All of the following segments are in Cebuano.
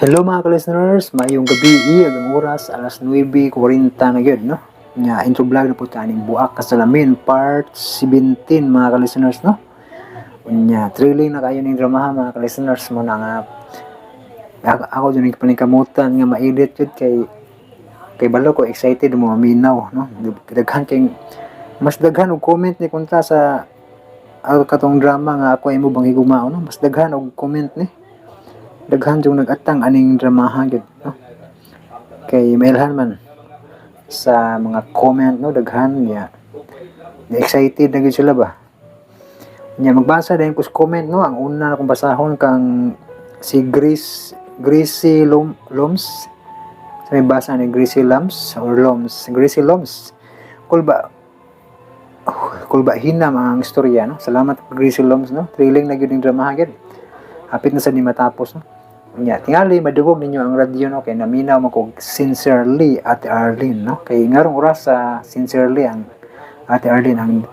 Hello, mga ka-listeners, maayong gabi, ang oras alas 9:40 na gyud, no? Nya intro vlog na po ta aning Buak Kasalamin part 17, mga ka-listeners, no? Unya thrilling na kayo ning drama, mga ka-listeners. Mo na nga ako jud ning paningkamutan nga ma-edit jud kay balo ko excited mo maminaw, no? Daghan kay mas daghan og comment ni kontra sa katong drama nga Ako Imo Bang Higugmaon, no? Mas daghan og comment ni, daghan jung nag-atang aning dramaha gyud, no? Kay mailhan man sa mga comment, no? Daghan niya, excited na gyud sila ba. Nya magbasa din ko sa comment, no? Ang una na kong basahon kang si Grace, Gracie Loms. Sa may basa ni Gracie Loms or Loms, Gracie Loms, kulba, oh, kulba hinam ang istorya, no? Salamat, Gracie Loms, no? Thrilling na gyud ang dramaha gyud, hapit na sa ni matapos, no? Nya, tingali madugog ninyo ang radyo, no? Kay naminaw mo kog Sincerely Ate Arlene, no? Kay ngarong oras sa Sincerely ang Ate Arlene ang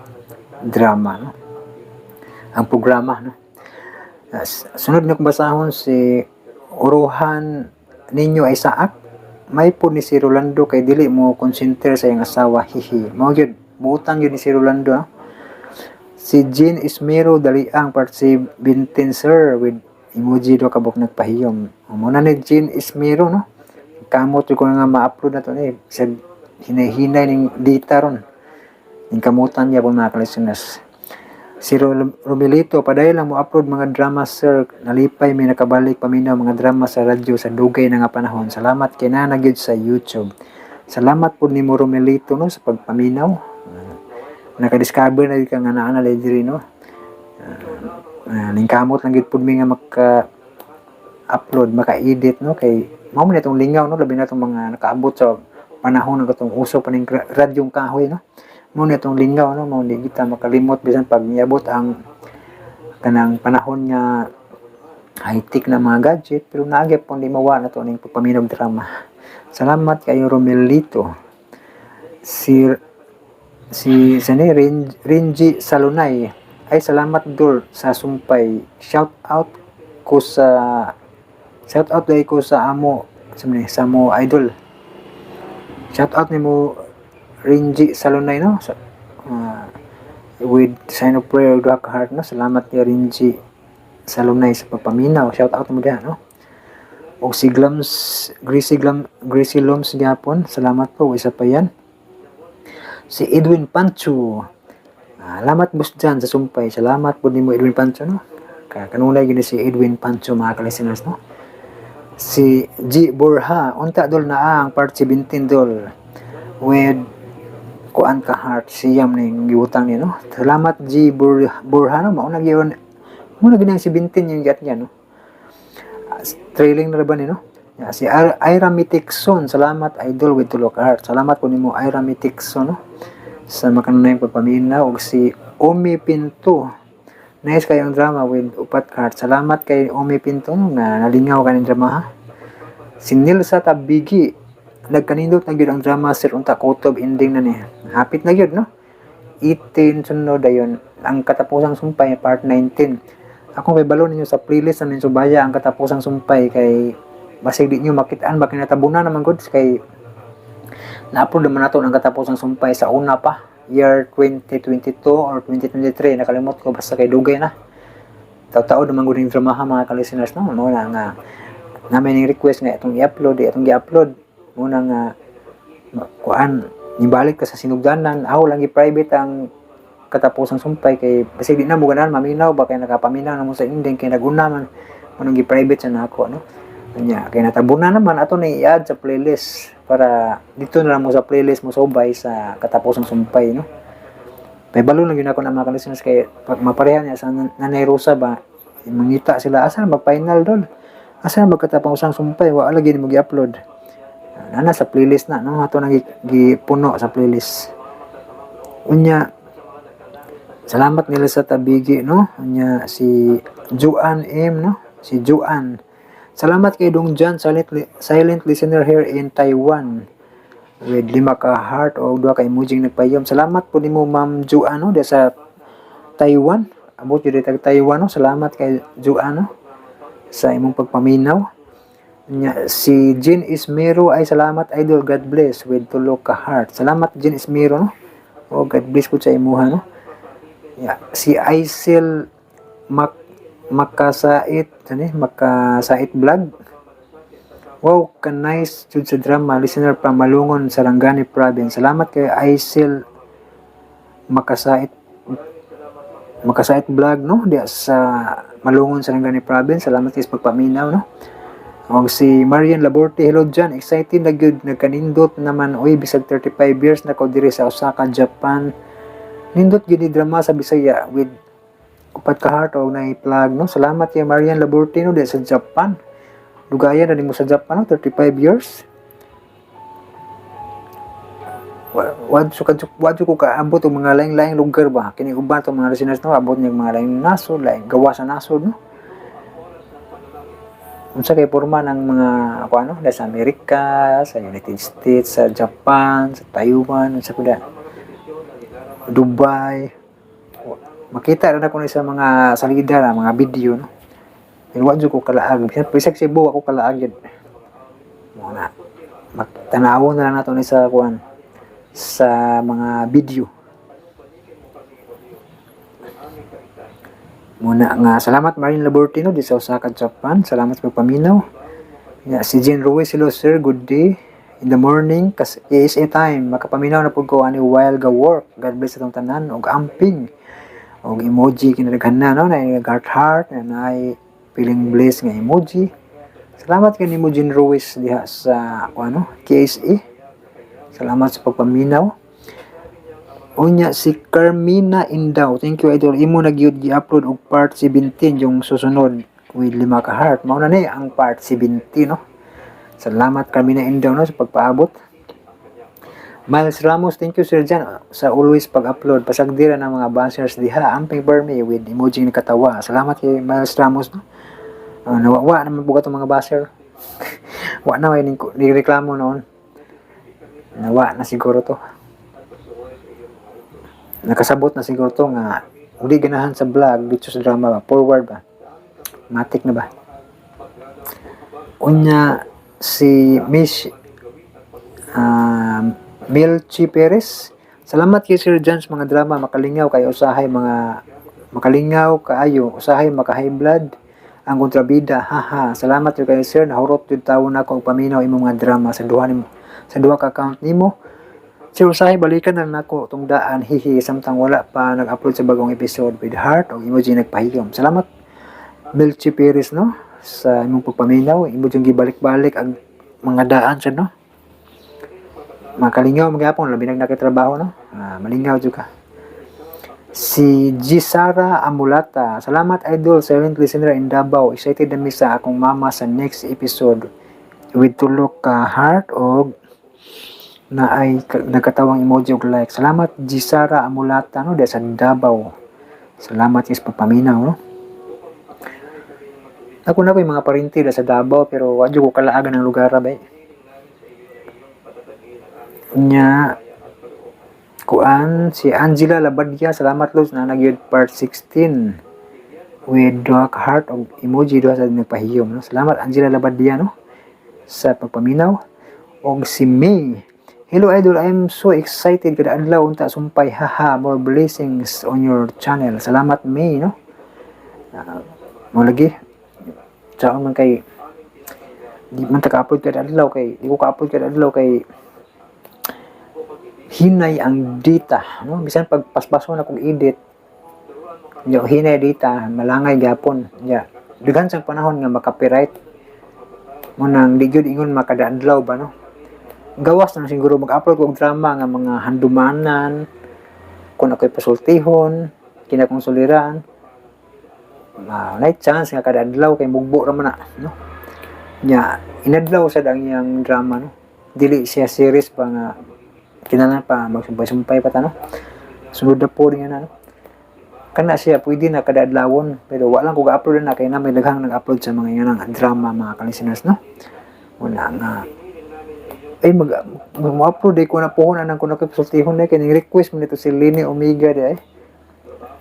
drama, no? Ang programa, no? Sunod na kong basahon si Uruhan Ninyo Isaac. May po ni si Rolando kay dili mo konsenter sa iyang asawa, hihi. Mao gyud, butang gyud ni si Rolando, no? Si Jean Ismero, dali ang part 17, sir, with emoji do kabuk nagpahiyom. Mo na ni Jean Ismero, no? Kamot ko nga ma-upload na to ni sa hinay-hinay ning data ron. Ning kamutan niya po, mga ka-listeners. Si Romelito, padayon lang mo upload mga drama, sir. Nalipay may nakabalik paminaw mga drama sa radyo sa dugay na nga panahon. Salamat kay naa gyud sa YouTube. Salamat po nimo, Romelito, no, sa pagpaminaw. Nakadiscover na gyud ka nga naa na diri, no? Ning kamot lang gyud pud mi nga maka upload, maka-edit, no? Kay mao man itong lingaw, no? Labi na itong mga nakaabot sa panahon ng katong uso pa ning radyong kahoy, no? Mao na itong lingaw, no? Mao di kita makalimot bisan pag niabot ang kanang panahon nga high-tech na mga gadget, pero naa gyapon di mawa na to ning pagpaminog drama. Salamat kayo, Romelito. Si sani Rinji Salunay ay, salamat dol sa sumpay. Shout out dai ko sa amo sa ni sa mo idol. Shout out nimo, Rinji Salunay, no? Sa, with sign of prayer, duha ka heart, no? Salamat ni Rinji Salunay sa pagpaminaw. Shout out mo diha, no? Og si Glams Gracie Glam Gracie Loms gyapon, salamat po. Isa pa yan si Edwin Pancho. Salamat, boss dyan, sa sumpay. Salamat po nimo, Edwin Pancho, no? Kanunay gini si Edwin Pancho, mga ka-listeners, no? Si G Borja, unta dol na ang part 17 dol, with kuan ka heart siyam ning giutang ni, no? Salamat, G Borja, no? Mao na gyud mo na gini ang 17 yung gat niya, no? Trailing na ra ba ni, no? Ya, si Ira Mitikson, salamat, idol, with tulo ka heart. Salamat po nimo, Ira Mitikson, no? Sa makanunay pagpaminaw. Og si Omi Pinto, nice kayong drama, with upat ka heart. Salamat kay Omi Pinto, no, nga nalingaw ka ning drama, ha. Si Nilsa Tabigi, nagkanindot na gyud ang drama, sir, unta kutob ending na ni. Hapit na gyud, no? 18 sunod dayon ang Katapusang Sumpay part 19. Akong kay balo ninyo sa playlist na ninyo subaya ang Katapusang Sumpay kay basig di nyo makitaan ba, kinatabunan naman gud kay na-upload naman nato ang Katapusang Sumpay sa una pa, year 2022 or 2023, nakalimot ko, basta kay dugay na. Taw-tao naman gud yung dramaha, mga ka-listeners, no? Mo na nga namin yung request nga itong i-upload, di itong i-upload muna nga kuan nibalik ka sa sinugdanan. Ako lang i-private ang Katapusang Sumpay kay basig di na mo ganahan maminaw ba, kay nakapaminaw na mo sa ending, kay naguna man manong gi-private sa nako, no? Nya kay natabunan naman, ato na i-add sa playlist para dito na lang mo sa playlist mo subay sa Katapusang Sumpay, no? May balo lang yun ako na, mga ka-listeners, kay pag mapareha niya sa Nanay Rosa ba, mangita sila, asa na mag-final doon, asa na magkatapusang sumpay, wa lagi ni mo gi-upload nana sa playlist na, no? Ato nang gipuno sa playlist. Unya salamat nila sa Tabigi, no? Unya si Juan M, no? Si Juan, salamat kay Dong Jan, silent listener here in Taiwan, with lima ka heart o duha ka emoji nagpayom. Salamat po nimo, Ma'am Juan, no, di sa Taiwan. Abot yun tag Taiwan, no? Salamat kay Juan, no, sa imong pagpaminaw. Nya, si Jean Ismero ay, "Salamat, idol, God bless," with tulo ka heart. Salamat, Jean Ismero, no. Oh, God bless po sa imuha, no. Yeah. Si Aisel Mak Makasait, ano eh, Makasait Vlog. "Wow, ka nice jud sa drama, listener pa Malungon, Sarangani Province." Salamat kay Aisel Makasait Makasait Vlog, no, diya sa Malungon, Sarangani Province. Salamat sa pagpaminaw, no. Og si Marian Laborte, "Hello John, excited na gyud, nagkanindot naman oy, bisag 35 years na ko diri sa Osaka, Japan. Nindot gyud ni drama sa Bisaya," with upat ka heart og na plug, no. Salamat kay Marian Laborte, no, diya sa Japan. Dugayan na nimo sa Japan, no, 35 years. Wa ko kaabot og mga laing-laing lugar ba. Kini uban tong mga listeners, no, abot niya mga laing nasod, laing gawa sa nasod, no. Unsa kay porma ng mga kuan, no, sa Amerika, sa United States, sa Japan, sa Taiwan, unsa kuda, Dubai. Makita ra na ko ni sa mga salida na mga video, no. Pero wa jud ko kalaag. Bisag Cebu ako kalaag yun. Mo na. Magtanawo na lang nato ni sa kuan, sa mga video. Muna nga salamat, Marin Labortino di sa Osaka, Japan. Salamat sa pagpaminaw. Ya, si Jean Ruiz, "Hello sir, good day. In the morning kas ASA time makapaminaw na pud ko ani while ga work. God bless atong tanan og amping." Og emoji kinadaghan na, no, na heart heart na naay feeling blessed nga emoji. Salamat kay nimo, Jean Ruiz, diha sa ano, KSA. Salamat sa pagpaminaw. Unya si Carmina Indaw, "Thank you, idol, imo na gyud gi-upload og part 17 yung susunod," with lima ka heart. Mao na ni ang part 70, no. Salamat, Carmina Indaw, no, sa pagpaabot. Miles Ramos, "Thank you, Sir Jan, sa always pag-upload. Pasagdira ng mga bashers diha. Amping Burme," with emoji nga katawa. Salamat kay Miles Ramos, no. Nawawa naman po katong mga basher. Wa na may ni reklamo noon. Nawa na siguro to. Nakasabot na siguro to nga uli ganahan sa vlog dito sa drama ba, forward ba. Matik na ba. Unya si Miss Milchi Perez, "Salamat kay Sir John sa mga drama, makalingaw kay usahay mga makalingaw kaayo, usahay maka high blood ang kontrabida, haha. Salamat jud kay sir, nahurot jud tawon nako og paminaw imong mga drama sa duha nimo, sa duha ka account nimo. Sir, usahay balikan na nako tong daan, hihi, samtang wala pa nag-upload sa bagong episode," with heart og emoji nagpahiyom. Salamat, Milchi Perez, no, sa imong pagpaminaw, imo jud gibalik-balik ang mga daan sa, no. Makalingaw magyapon labi nag nakitrabaho, no. Ah, malingaw jud ka. Si Gisara Amulata, "Salamat idol, silent listener in Davao. Excited na mi sa akong mama sa next episode," with tulo ka heart og na ay nagkatawang emoji og like. Salamat, Gisara Amulata, no, sa Davao. Salamat is pagpaminaw, no. Ako na ko yung mga parinti sa Davao pero wa jud ko kalaagan ng lugar ba. Nya kuan si Angela Labadia, "Salamat Lods na nagyud part 16," with duha ka heart og emoji duha sa nagpahiyom, no. Salamat, Angela Labadia, no, sa pagpaminaw. Og si May, "Hello idol, I'm so excited kada adlaw unta sumpay, haha, more blessings on your channel." Salamat, May, no. Mo lagi. Saon man kay di man ta ka-upload kada adlaw kay di ko ka-upload kada adlaw kay hinay ang data, no. Bisan pag paspaso na kong edit yo, hinay data, malangay gyapon ya. Daghan sa panahon nga maka-copyright mo nang di gyud ingon makada adlaw ba, no. Gawas na siguro mag-upload og drama nga mga handumanan kung ako'y pasultihon kina kong suliran ma, night chance nga kada adlaw kay mugbo ra man na, no. Nya inadlaw sad ang iyang drama, no. Dili siya series pa nga kinahanglan pa magsumpay-sumpay pa ta, no. Sunod na po niya na, no. Kana siya pwede na kada adlawon pero wala lang ko ga-upload na kay na may daghang nag-upload sa mga inganang drama, mga ka-listeners, no. Wala nga ay mag mo-upload ay ko na puhon anang kuno kay pasultihon na kay ning request mo nito si Lini Omega di ay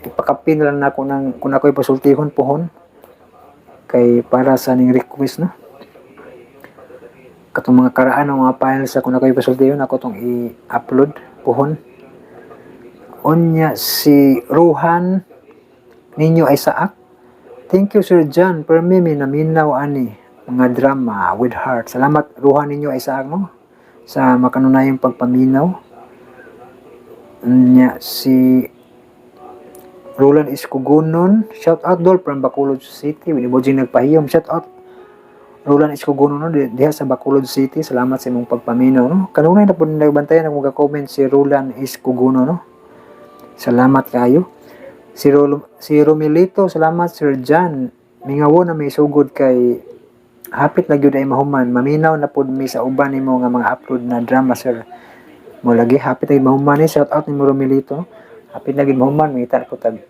ipakapin lang nako ng kung ako'y pasultihon pohon kay para sa ning request, no. Katong mga karaan ng mga files ako na kayo pasultiyon ako tong i-upload puhon. Unya si Rohan Ninyo Isaac. Thank you, Sir John. Permi mi naminaw ani mga drama with heart. Salamat, Rohan Ninyo Isaac, no, sa makanunayong pagpaminaw. Unya si Roland Iskugunon. Shout out, dol, from Bacolod City. With emoji nagpahiyom. Shout out, Roland Iskugunon, no, diha sa Bacolod City. Salamat sa imong pagpaminaw, no. Kanunay na po nagbantayan ang mga comment si Roland Iskuguno, no. Salamat kayo. Si Romilito, salamat, Sir John. Mingawo na may sugod kay hapit na gyud ay mahuman. Maminaw na pud mi sa uban nimo nga mga upload na drama, sir. Mo lagi hapit na gyud mahuman ni. Shout out nimo, Romilito. Hapit na gyud mahuman, mangita po tag.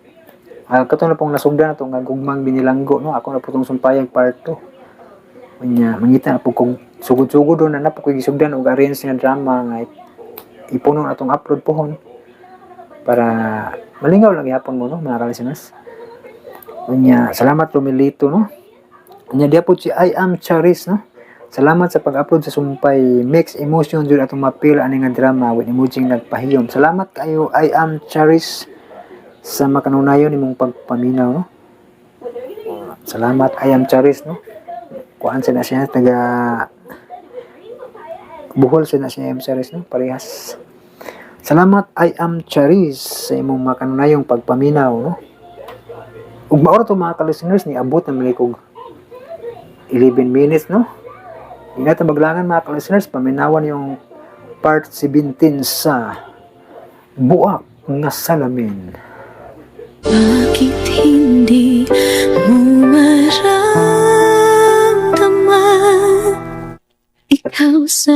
Ah, kato na pong nasugdan na to nga Gugmang Binilanggo, no. Ako na po tong sumpayag part 2. Unya, mangita na po kung sugod-sugod na na po ko gisugdan og arrange nga drama nga ipuno na tong upload pohon para malingaw lang gihapon mo, no, mga ka-listeners. Unya, salamat, Romilito, no. Unya diya po si I Am Charis, no. Salamat sa pag-upload sa Sumpay. Mixed emotion jud atong mapil ani nga drama with emoji nagpahiyom. Salamat kayo, I Am Charis, sa makanunayon nimong pagpaminaw, no. Salamat, I Am Charis, no. Kuan sa na siya, taga Bohol sa na siya, I Am Charis, no, parehas. Salamat, I Am Charis, sa imong makanunayong pagpaminaw, no. Ug mao ra to, mga ka-listeners, ni abot na milikog 11 minutes, no. Di natin maglangan, mga ka-listeners, paminawan yung part 17 sa Buak nga Salamin. Bakit hindi mo maramdaman ikaw sa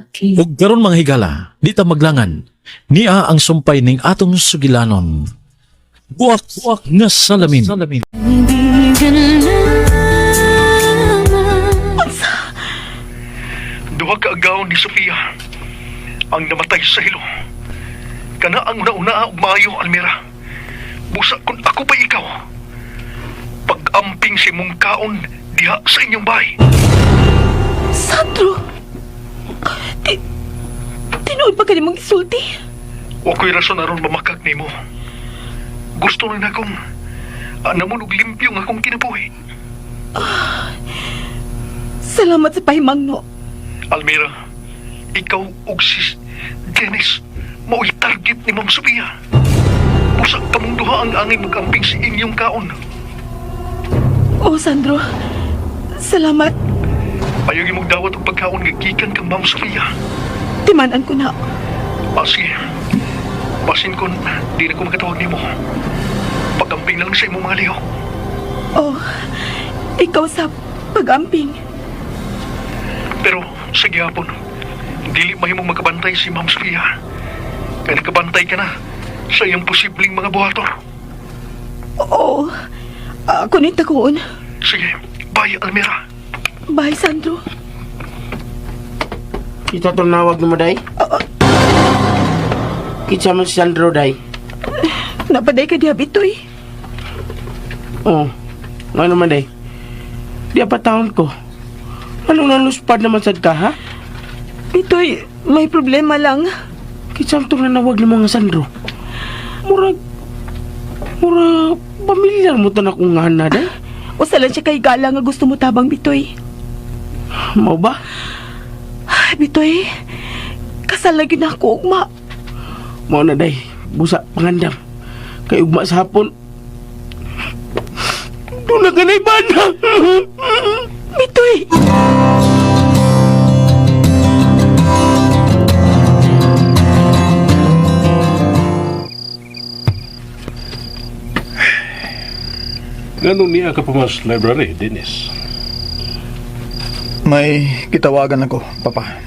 akin? Ug karon, mga higala, di ta maglangan. Nia ang sumpay ning atong sugilanon. Buak, Buak nga Salamin. Kaibigan lamang. Duha ka agaw ni Sofia ang namatay sa hilo. Kana ang una-una og maayo, Almira. Busa kung ako pa ikaw. Pag-amping sa imong kaon diha sa inyong bahay. Sandro! Tinuod ba ka nimong isulti? Wa ko'y rason aron mamakak nimo. Gusto rin akong anamon og limpyo nga akong kinabuhi. Salamat sa pahimangno. Almira, ikaw ug si Dennis mao'y target ni Ma'am Sofia. Busa kamong duha ang angay mag-amping sa inyong kaon. Oh, Sandro. Salamat. Ayaw imong dawat og pagkaon nga gikan kang Ma'am Sofia. Timan-an ko na. Ah, sige. Basin kon di na ko makatawag nimo. Pag-amping na lang sa imong mga lihok. Oh, ikaw sa pag-amping. Pero sa gihapon, dili mahimong makabantay si Ma'am Sofia. Kaya nakabantay ka na sa iyang posibleng mga buhaton. Oo. Ako ni takuon. Sige, bye, Almira. Bye, Sandro. Kita tunawag mo, day? Kinsa man si Sandro, day? Napaday ka diha, Bitoy. Oh, nga naman, day? Di pa taon ko. Anong naluspad naman sad ka, ha? Bitoy, may problema lang. Kinsa man itong nanawag ni mga Sandro? Murag, pamilyar mo to na kung nga na, day? Usa lang siya kay gala nga gusto mo tabang, Bitoy. Mao ba? Ay, Bitoy, kasal na gyud ako, ugma. Mao na, day. Busa, pangandam. Kay ugma sa hapon. Doon na ka na ibana. Bitoy! Ganun niya ka pa mas library, Dennis? May gitawagan ako, Papa.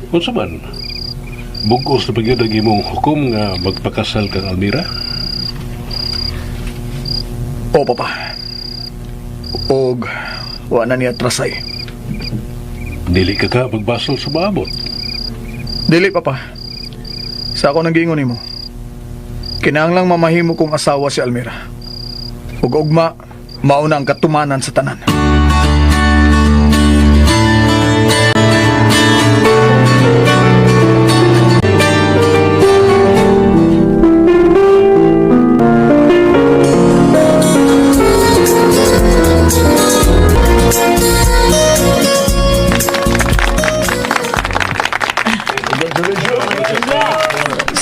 Unsa man? Bugos na pagyud ang imong hukom nga magpakasal kang Almira? O, Papa. Og wa na niya trasay. Dili ka ka magbasol sa maabot. Dili, Papa. Sa ako nang giingon nimo. Kinahanglang mamahimo kong asawa si Almira. Ug ugma, mao na ang katumanan sa tanan.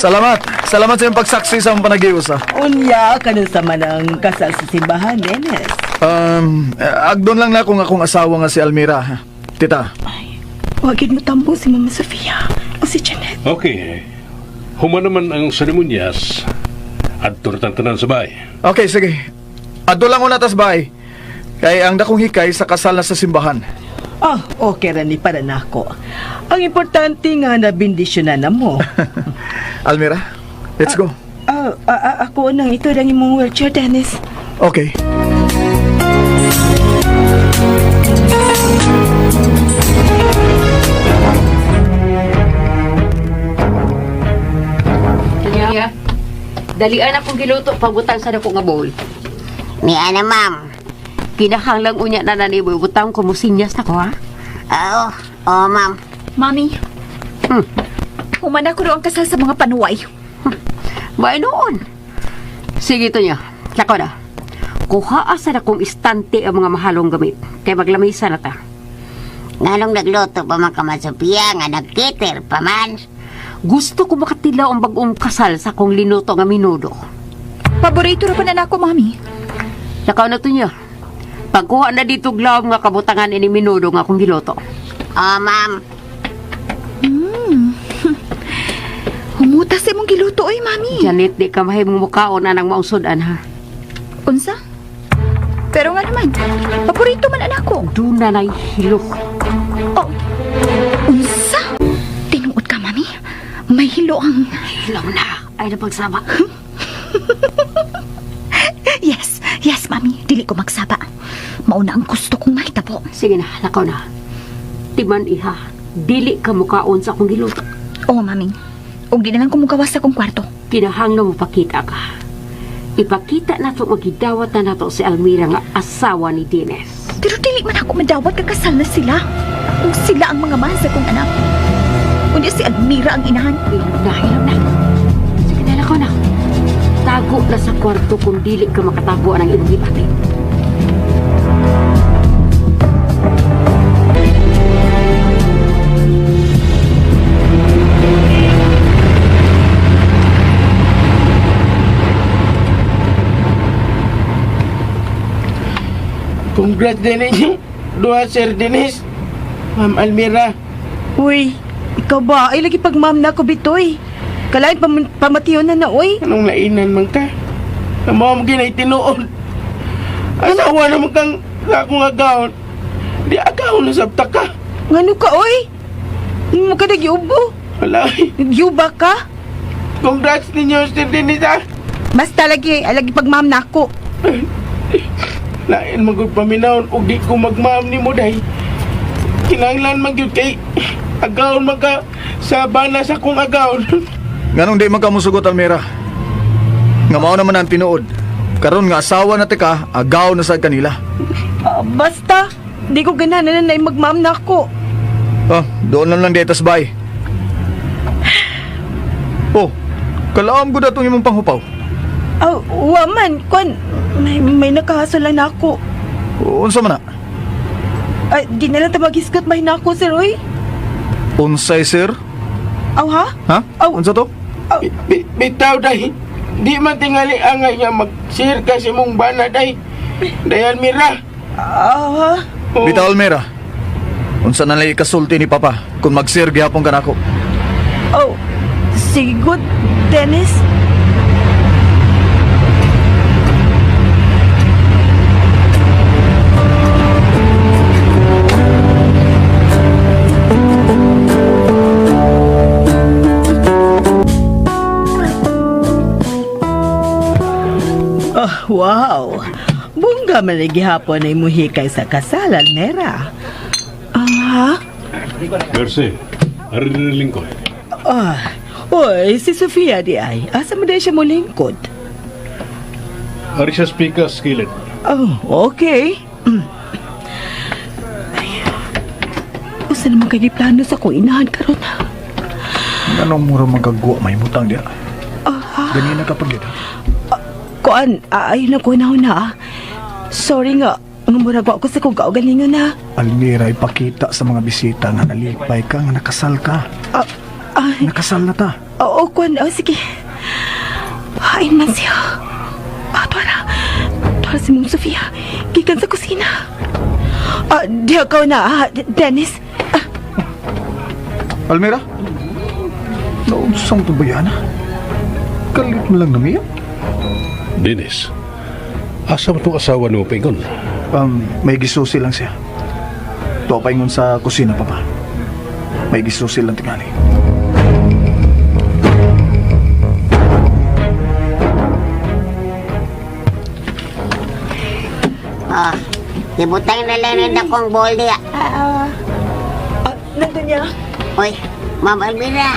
Salamat. Salamat sa iyong pagsaksi sa among panagiusa. Unya, kanun sa manang kasal sa simbahan, Dennis. Agdon lang na akong akong asawa nga si Almira. Ha? Tita, Wagid mo tambo si Mama Sofia o si Janet. Okay. Human naman ang seremonyas. Adto na tanan sa bahay. Okay, sige. Adto lang una tas bay. Kay ang dakong hikay sa kasal na sa simbahan. Oh, okay ra ni para nako. Ang importante nga nabindisyonan na mo. Almira, let's go. Ako nang ito lang imong wheelchair, Dennis. Okay. Kanya, dalian akong giluto pagbutang sa dako nga bowl. Ni ana, ma'am. Kinahanglang unya na nani butang ko mo sinyas nako ha. Oo, oo, ma'am. Mami, humana ko ang kasal sa mga panuway. Bay noon. Sige to niya. Lako na. Kuha sa dakong istante ang mga mahalong gamit. Kay maglamisa na ta. Nganong nagluto pa man ka, Ma'am Sophia, nga nagkiter pa man. Gusto ko makatilaw ang bagong kasal sa akong linuto nga minudo. Paborito ra pa na nako, Mami. Lakaw na to niya. Pagkuha na dito glaw nga kabutangan ini minudo nga akong giluto. Oo, ma'am. Humuta sa imong giluto oy, Mami. Janet, di ka mahimong mukaon anang mausod-an ha. Unsa? Pero nga naman, paborito man anak ko. Doon na na'y hilok. Oh, unsa? Tinuod ka, Mami. May hilo ang... Hilaw na. Ay napagsama. Yes, yes, Mami. Dili ko magsaba. Mauna ang gusto kong mahitabo. Sige na, lakaw na. Timan iha, dili ka mukaon sa akong giluto. Oo, Mami. Ug di na lang kumugawas sa akong kwarto. Kinahanglan mo pakita ka. Ipakita na to magidawat na nato si Almira nga asawa ni Dennis. Pero dili man ako madawat kakasal na sila. Kung sila ang mga mahal sa kong anak. Unya si Almira ang inahan. Hilom na, hilom na. Sige na, lakaw na. Tago na sa kwarto kung dili ka makatago ang imong gibati. Congrats din ninyo. Duha, Sir Dennis. Ma'am Almira. Uy, ikaw ba? Ay, lagi pag ma'am na ako, Bitoy. Kalain, pamatiyon na na, uy. Anong lainan man ka? Ang mga mo ginay tinuod. Asawa naman kang sa akong agawon. Di agawon na sabta ka. Ngano ka, uy? Hindi mo ka nagyubo. Wala. Nagyuba ka? Congrats ninyo, Sir Dennis, ah. Basta lagi, ay, lagi pag ma'am na ako. Lain man gud paminawon og di ko magmaam nimo day. Kinahanglan man gyud kay agawon man ka sa bana sa akong agawon. Nganong di man ka musugot, Almira? Nga mao naman ang tinuod. Karon nga asawa na tika, agaw na sa kanila. Ah, basta, di ko ganahan na magma'am na ako. Oh, doon lang lang dito sa bay. Oh, kalaam ko datong imong panghupaw. Ah, wa man, kwan, may nakahasol lang na ako. Unsa man na? Ay, di na lang ta maghisgot, may na ako, sir, uy. Unsay sir? Aw, ha? Ha? Aw. Unsa to? Bitaw day. Di man tingali angay nga mag-share ka sa imong bana day. Day Almira. Aw, ha? Oh. Bitaw Almira. Unsa na lang ikasulti ni Papa kung mag-share gihapon ka nako. Oh, sige, good, Dennis. Oh, wow. Bungga man lagi gihapon ay muhikay sa kasal, Almera. Ah, Mercy, ari rin lingkod. Ah, oy, si Sofia di ay. Asa mo dahil siya mulingkod? Ari siya speaker skillet. Oh, okay. Ay, usa naman kay plano sa kong inahan karon. Nganong mura magkagwa may butang diya? Ganina ka pag Kuan, ay na ko na na. Sorry nga, nga murag wa ko sa kong kaugalingon na. Almira, ipakita sa mga bisita nga nalipay ka, nga nakasal ka. Ah, ay, Nakasal na ta. Oo, kuan. Oh, sige. Hain man siya. Ah, tuwara. Tuwara si Ma'am Sofia. Gikan sa kusina. Ah, diha ka na, ah, Dennis. Ah, Almira? Naunsang tubayan ah. Kalit mo lang namiya. Dennis, asa mo itong asawa nimo paingon? May gisusi lang siya. Tuwa paingon sa kusina, Papa. May gisusi lang tingali. Oh, ibutang na lang ng dakong bowl diya. ah, nandun niya. Uy, Ma'am Almira,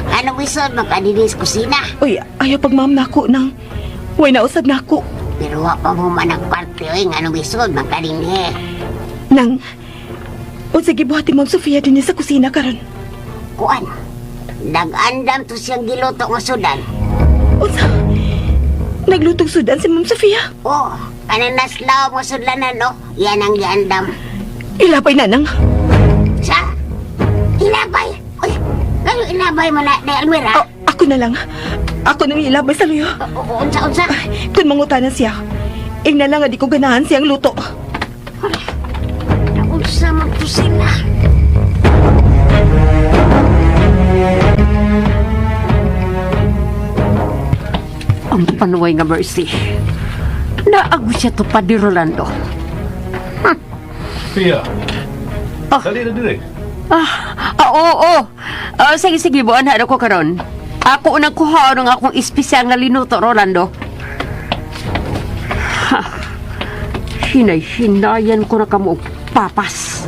ano wisod magkadinis kusina? Uy, ayaw pag ma'am nako nang. Way nausad nako. Pero wa pa mo man ang parte, uy, nga ano wisod magkadinhe. Nang. O sige, buhati Ma'am Sofia din sa kusina karon. Kuan, nag-andam to siyang giluto nga sudan. Unsa? Naglutong sudan si Ma'am Sofia. Oh, kanang naslaw nga sudlanan, no? Yan ang giandam. Ilapay na nang. Sa? Ilabay! Uy, ano ilabay mo na, ni Almira? Oh, ako na lang. Ako nang ilabay sa luyo. O, unsa, unsa? Kung mangutanan siya, ing na lang nga di ko ganahan siyang luto. Unsa man to sila? Ang panuway nga Mercy. Naago siya to pa di Rolando. Pia, dali na dire. Ah, ah, oo, oo. Ah, sige, sige, buwan na ko karon. Ako unang kuha ang akong espesyal nga linuto, Rolando. Ha. Hinay-hinayan ko na kamo og papas.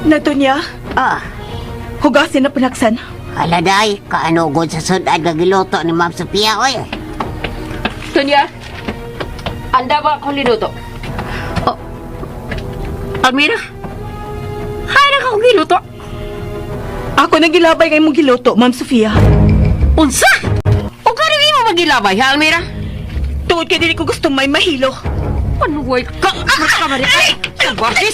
Natonya, Ah, hugasin na panaksan. hala day, kaano god sa sudan nga giluto ni Ma'am Sophia, oy. Tonya, anda ba akong linuto? Oh, Almira, hay na akong giluto. Ako nang gilabay kay mong giluto, Ma'am Sofia. Unsa? O kano mo magilabay, ha, Almira? Tungod kay dili ko gusto may mahilo. Panuway ka! Magkamari ka! Sa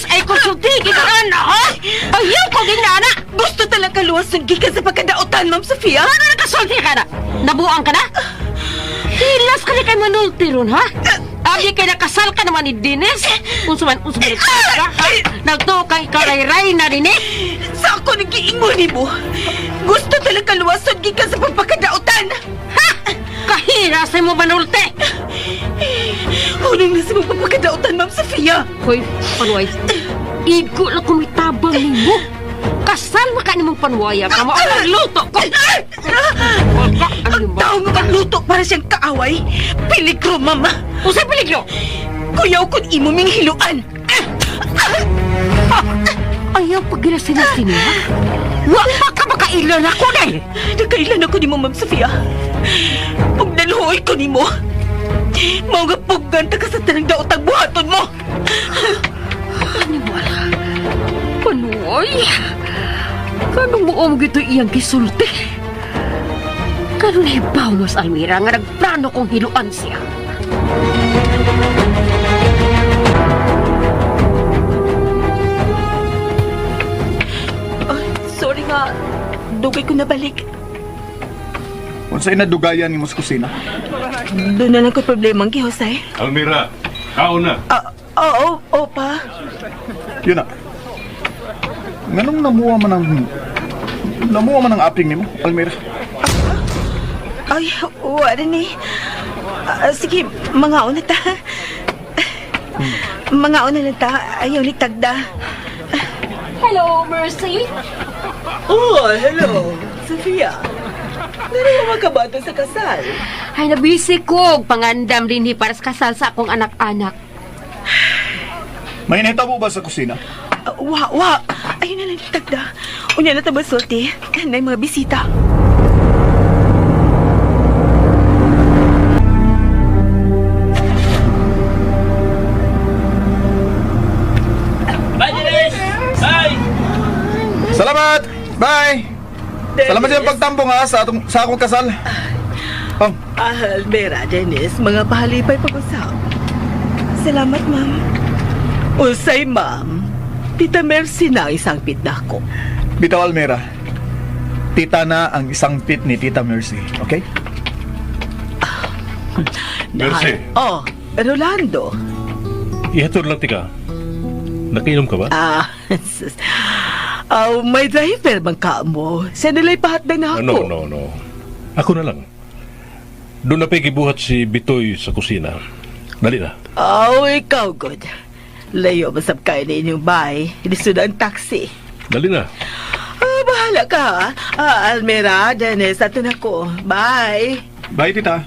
ay konsulti, ginaan, ha? Ayaw ko ginana! Gusto talaga luwas ng gikan sa pagkadautan, Ma'am Sofia. Ano nakasulti ka na? Nabuang ka na? Hilas ka na kay manulti ron, ha? Abi kay nakasal ka naman ni Dennis. Unsa man, unsa man ka, ha? Nagtuo kang ikaw ray na rin, eh. Sa ako nagiingon nimo. Gusto talaga luwason gikan sa pagpakadautan. Ha? Kahira sa mo manulte. Hunong na sa pagpakadautan, Ma'am Sofia. Hoy, panuway. Igo lang kumitabang nimo. Kasal mo ka nimong panuwaya ka mo ang luto ko. Wala, ano Ang ba? tao nga magluto para siyang kaaway. Peligro, Mama. Usay peligro. Kuyaw kun imo ming hiluan. Ayaw pag sini ha? Wa pa ka makailan ako day. Nakailan ako nimo, Ma'am Sofia. Pag naluhoy ko nimo, mao nga puggan ta ka sa tanang daotang buhaton mo. Paniwala. Panuoy. Kanong muom gito iyang gisulti. Kanon hibaw mas Almira nga nagplano kong hiluan siya. Ay, sorry nga. Dugay ko nabalik. Unsay nadugayan nimo sa kusina? Doon na lang ko problema ang Jose. Almira, kaon na. Ah, oo, oo pa. Yun na. Nganong namuha man ang aping nimo, Almira? Ay, wala ni. Ah, sige, mga una ta. Mga una lang ta. Ayaw ni tagda. Hello, Mercy. Oh, hello, Sofia. Nanawa ka ba sa kasal? Ay, nabisi ko. Pangandam din hi para sa kasal sa akong anak-anak. May nahitabo ba sa kusina? Ah, wa, wa. Ayun na lang ni tagda. Unya na ta masulti. Nay mga bisita. Salamat! Bye! Salamat sa iyong pagtampong ha sa, atong, sa akong kasal. Oh, Ah, Almera, Dennis, mga pahalipay pag-usap. Salamat, ma'am. Usay, ma'am. Tita Mercy na ang isang na ako. Bitaw, Almira. Tita na ang isang pit ni Tita Mercy, okay? Mercy. Oh, Rolando. Ihatod lang tika. Nakainom ka ba? Ah, sus. Oh, may driver bang ka mo? Siya nila'y pahatdan na Ah, ako. no, no, no. Ako na lang. Doon na pa'y gibuhat si Bitoy sa kusina. Dali na. Oh, ikaw, good. Layo, masab kayo na inyong bahay. Lisod ang taxi. Dali na. Ah, bahala ka, ha? Ah, Almira, Dennis, ato na ko. Bye. Bye, Tita.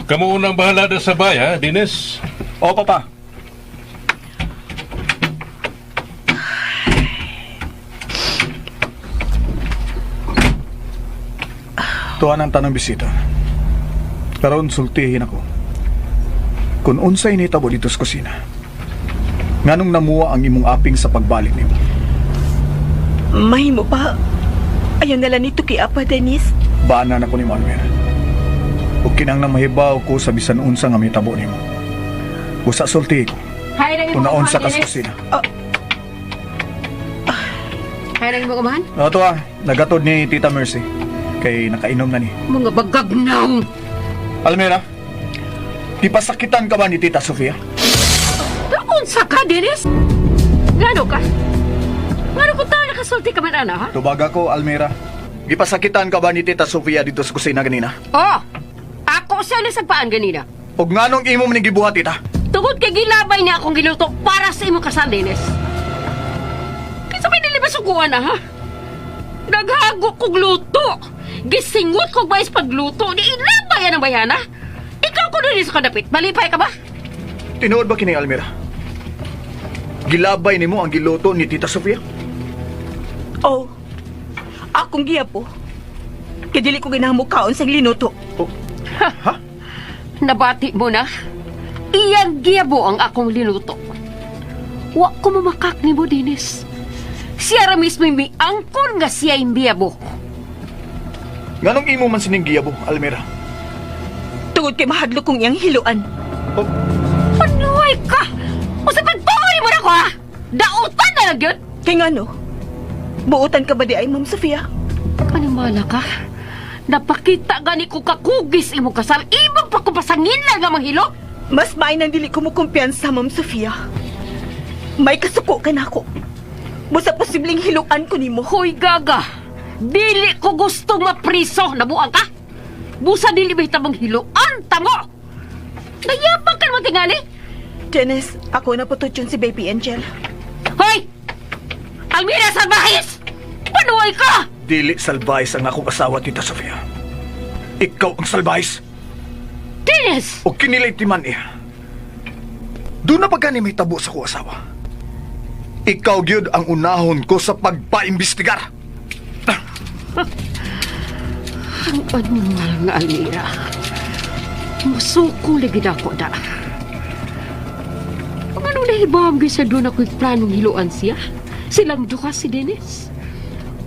Kamu unang bahala na sa bay, ha, Dines? O, Papa. Tuwan ang tanang bisita. Karon sultihin ako. Kung unsay nitabo dito sa kusina. Nganong namuha ang imong aping sa pagbalik nimo? Mahimo pa. Ayaw nala nito kay Apa, Dennis. Bana na ko nimo, Almira. Ug kinang na mahibaw ko sa bisan unsa nga mitabo nimo. Busa sultihi ko. Hay nang Kung imong naunsa umahan, ka sa Dennis. kusina. Hay nang imong umahan. Ano to ah, nagatod ni Tita Mercy. Kay nakainom na ni. Mga bagagnaw. Almira, gipasakitan ka ba ni Tita Sofia? Unsa ka, Dennis? Ngano ka? Ngano ko tao nakasulti ka man, ana, ha? Tubaga ko, Almira. Gipasakitan ka ba ni Tita Sofia dito sa kusina ganina? Oh, ako siya nasagpaan ganina. Og nganong imo man gibuhat, Tita? Tungod kay gilabay niya akong giluto para sa imong kasal, Dennis. Kinsa may nilibasuguan na, ha? Naghago kog luto. Gisingot kog mais pagluto. Ni ilabay ang bayana. Ikaw ko din sa kadapit. Malipay ka ba? Tinuod ba kini, Almira? Gilabay nimo ang giluto ni Tita Sofia? Oh, akong giya po. Kaya dili ko ginahamukaon sa linuto. Oh. Ha? Nabati mo na. Iyang giyabo ang akong linuto. Wa ko mamakak ni mo, Dennis. Siya ra mismo miangkon nga siya yung biyabo. Nganong imo man sining giyabo, Almira? Tungod kay mahadlok kong iyang hiluan. Oh, Panuay ka! O sa pagtuoy mo na ko, ha? Dautan na lang yun! Kay ngano? Buotan ka ba di ay, Ma'am Sofia? Panimala ka? Napakita gani ko kakugis imo kasal. Ibang pa ko pasangin lang nga manghilo. Mas maay nang dili ko mo kumpiyansa, Ma'am Sofia. May kasuko ka na ako. Busa posibleng hiluan ko nimo. Hoy, gaga! Dili ko gustong mapriso. Nabuang ka? Busa dili ba hitabang hiloan, tamo! Nayabang ka naman tingali! Dennis, ako na pututyon si Baby Angel. Hoy! Almira Salvajis! Panuay ka! Dili salbais ang akong asawa, Tita Sofia. Ikaw ang salbais. Dennis! O kinilay timan iya. Doon na pagkani may tabo sa ko asawa. Ikaw gyud ang unahon ko sa pagpaimbestigar. Ang animal nga, Almira. Musuko lagi na ako da. Ang ano nahibam sa doon ako'y planong hiluan siya? Silang duha si Dennis.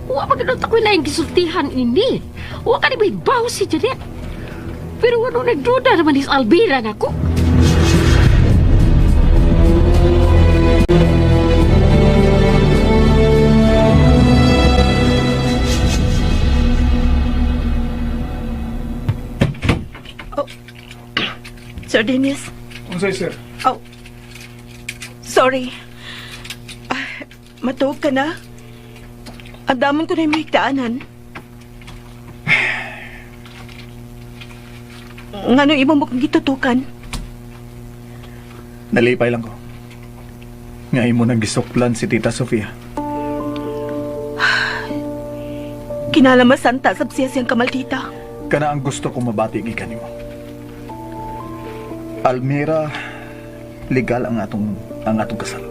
Wa pa ganun ako'y laing gisultihan ini. Wa ka ni may baw si Janet. Pero ano nagduda naman is Alvira na ako. Sir Dennis. Unsay, sir? Oh, sorry. Ah, matuog ka na. Ang damon ko na yung mahigtaanan. Ngano imo mo kong gitutukan? Nalipay lang ko. Nga imo nang gisuklan si Tita Sofia. Kinalamasan ta sab siya siyang kamaltita. Kana ang gusto kong mabati gikan nimo. Almira, legal ang atong kasal.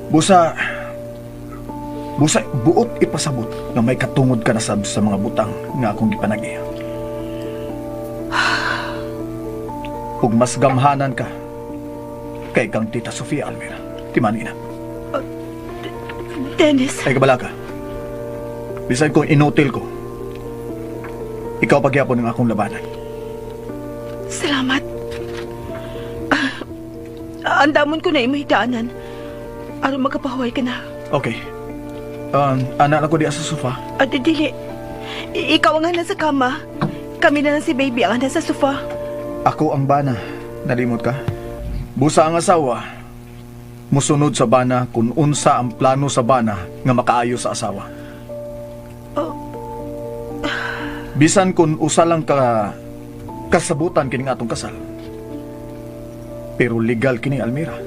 Busa busa buot ipasabot nga may katungod ka na sab sa mga butang nga akong gipanag-iya. Ug mas gamhanan ka kay kang Tita Sofia, Almira. Timani na. Dennis, Ay kabala ka. Bisan kung inutil ko, ikaw pagyapon ang akong labanan. salamat. Ah, ang damon ko na yung mahigtaanan. Aron makapahuway ka na. Okay. Ana na ko diya sa sofa. Ate, dili. Ikaw ang nasa kama. Kami na lang si baby ang nasa sofa. Ako ang bana. Nalimot ka? Busa ang asawa. Musunod sa bana kung unsa ang plano sa bana nga makaayo sa asawa. Oh. Bisan kung usa lang ka kasabutan kining atong kasal. Pero legal kini Almira.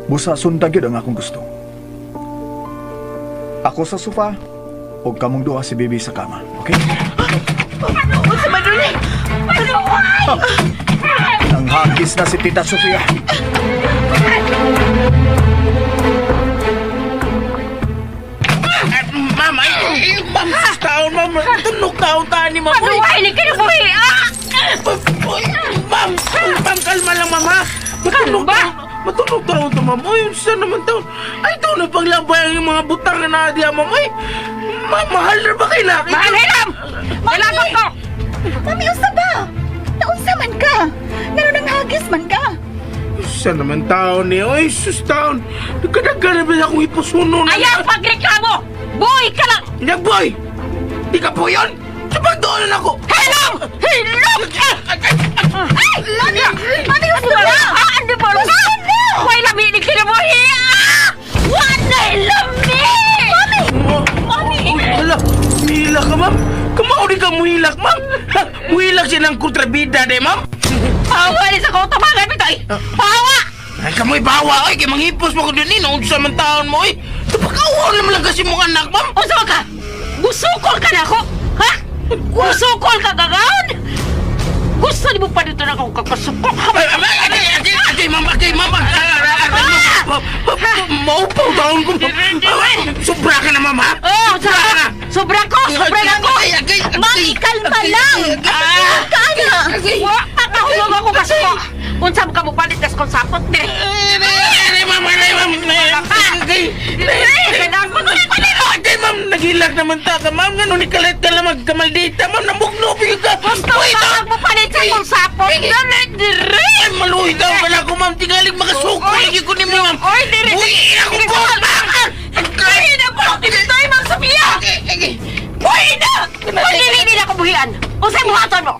Busa sundan gyud ang akong gusto. Ako sa sofa ug kamong duha si baby sa kama. Okay? Unsa man rin? Ano? Nang hagis na si Tita Sofia. Ma'am, ay, ay, ma'am, taon, ma'am. Tunog taon ta ni ma'am. Uy, Paduway ni kinabuhi, ah! uy, Ma'am, ma'am, kalma lang, ma'am, ha? Matunog Kalma? taon, matunog taon to, ma'am. Uy, saan naman taon? Ay, taon na paglabay ang mga butang na naadiya, ma'am. Uy, ma'am, mahal na ba kayo laki? Mahal hilam! Kailangan ko! Mami, usa ba? Naunsa man ka? Naroon ang hagis man ka. Saan naman taon ni? Uy, sus taon. Nagkadagan na ba akong ipusuno na? Ayaw pagreklamo! Buhay ka lang! Nya, boy! Di ka po yun? Sa pagdoonan ako! Hilom! Hilom! Ay! Mami! Mami, usa ba? Ah, ano ba? Way lami ni kinabuhi! Ah! Walay lami! Mami! Mami! Uy, hala! Muhilak ka, ma'am! Kamao di ka muhilak, ma'am! Ha, muhilak siya ng kontrabida, de, ma'am! Pawa ni sa kong tabangan, Bitoy! Pawa! Ay, kamoy bawa, oy! Kay manghipos mo ko dun, eh! Noon sa man taon mo, oy! Tapakawaw naman lang kasi mong anak, ma'am! Unsa man ka? Gusukol ka na ako! Ha? Gusukol ka gagawin? Gusto ni mo pa dito na akong kakasukol? Ay, ay, ay, ay, ay, ay, ma'am, ay, ma'am, ay, ay, ay, ay, ma'am, maupaw taon ko, ma'am. Ay, Sobra ka na, ma'am, ha? Oh, sobra ka! Sobra ko! Sobra na ko! Ay, ay, ay, ay, Mami, kalma lang! Ah! Ka na! Wa pa kahulog ako kasuko! Unsa mo ka mo palit kas kong sapot dire? Ay, ay, ma'am, ay, ma'am, ay, ay, ay, Kailangan ko Ay, ma'am, naghilak naman ta ka, ma'am. Ganun, ikalit ka lang magkamaldita, ma'am. Namugno, ka. Gusto Uy, ka taon. mo palit sa kong sapot! Dali dire! Ay, maluhi daw ka na ako, ma'am. Tingaling makasuko. Lagi ko ni ma'am. Oy, dire! Uy, ako po, ma'am. Ay, na po! Ito'y Ma'am Sophia! Buhi na! Kung dili nila ko buhian, unsay buhaton mo?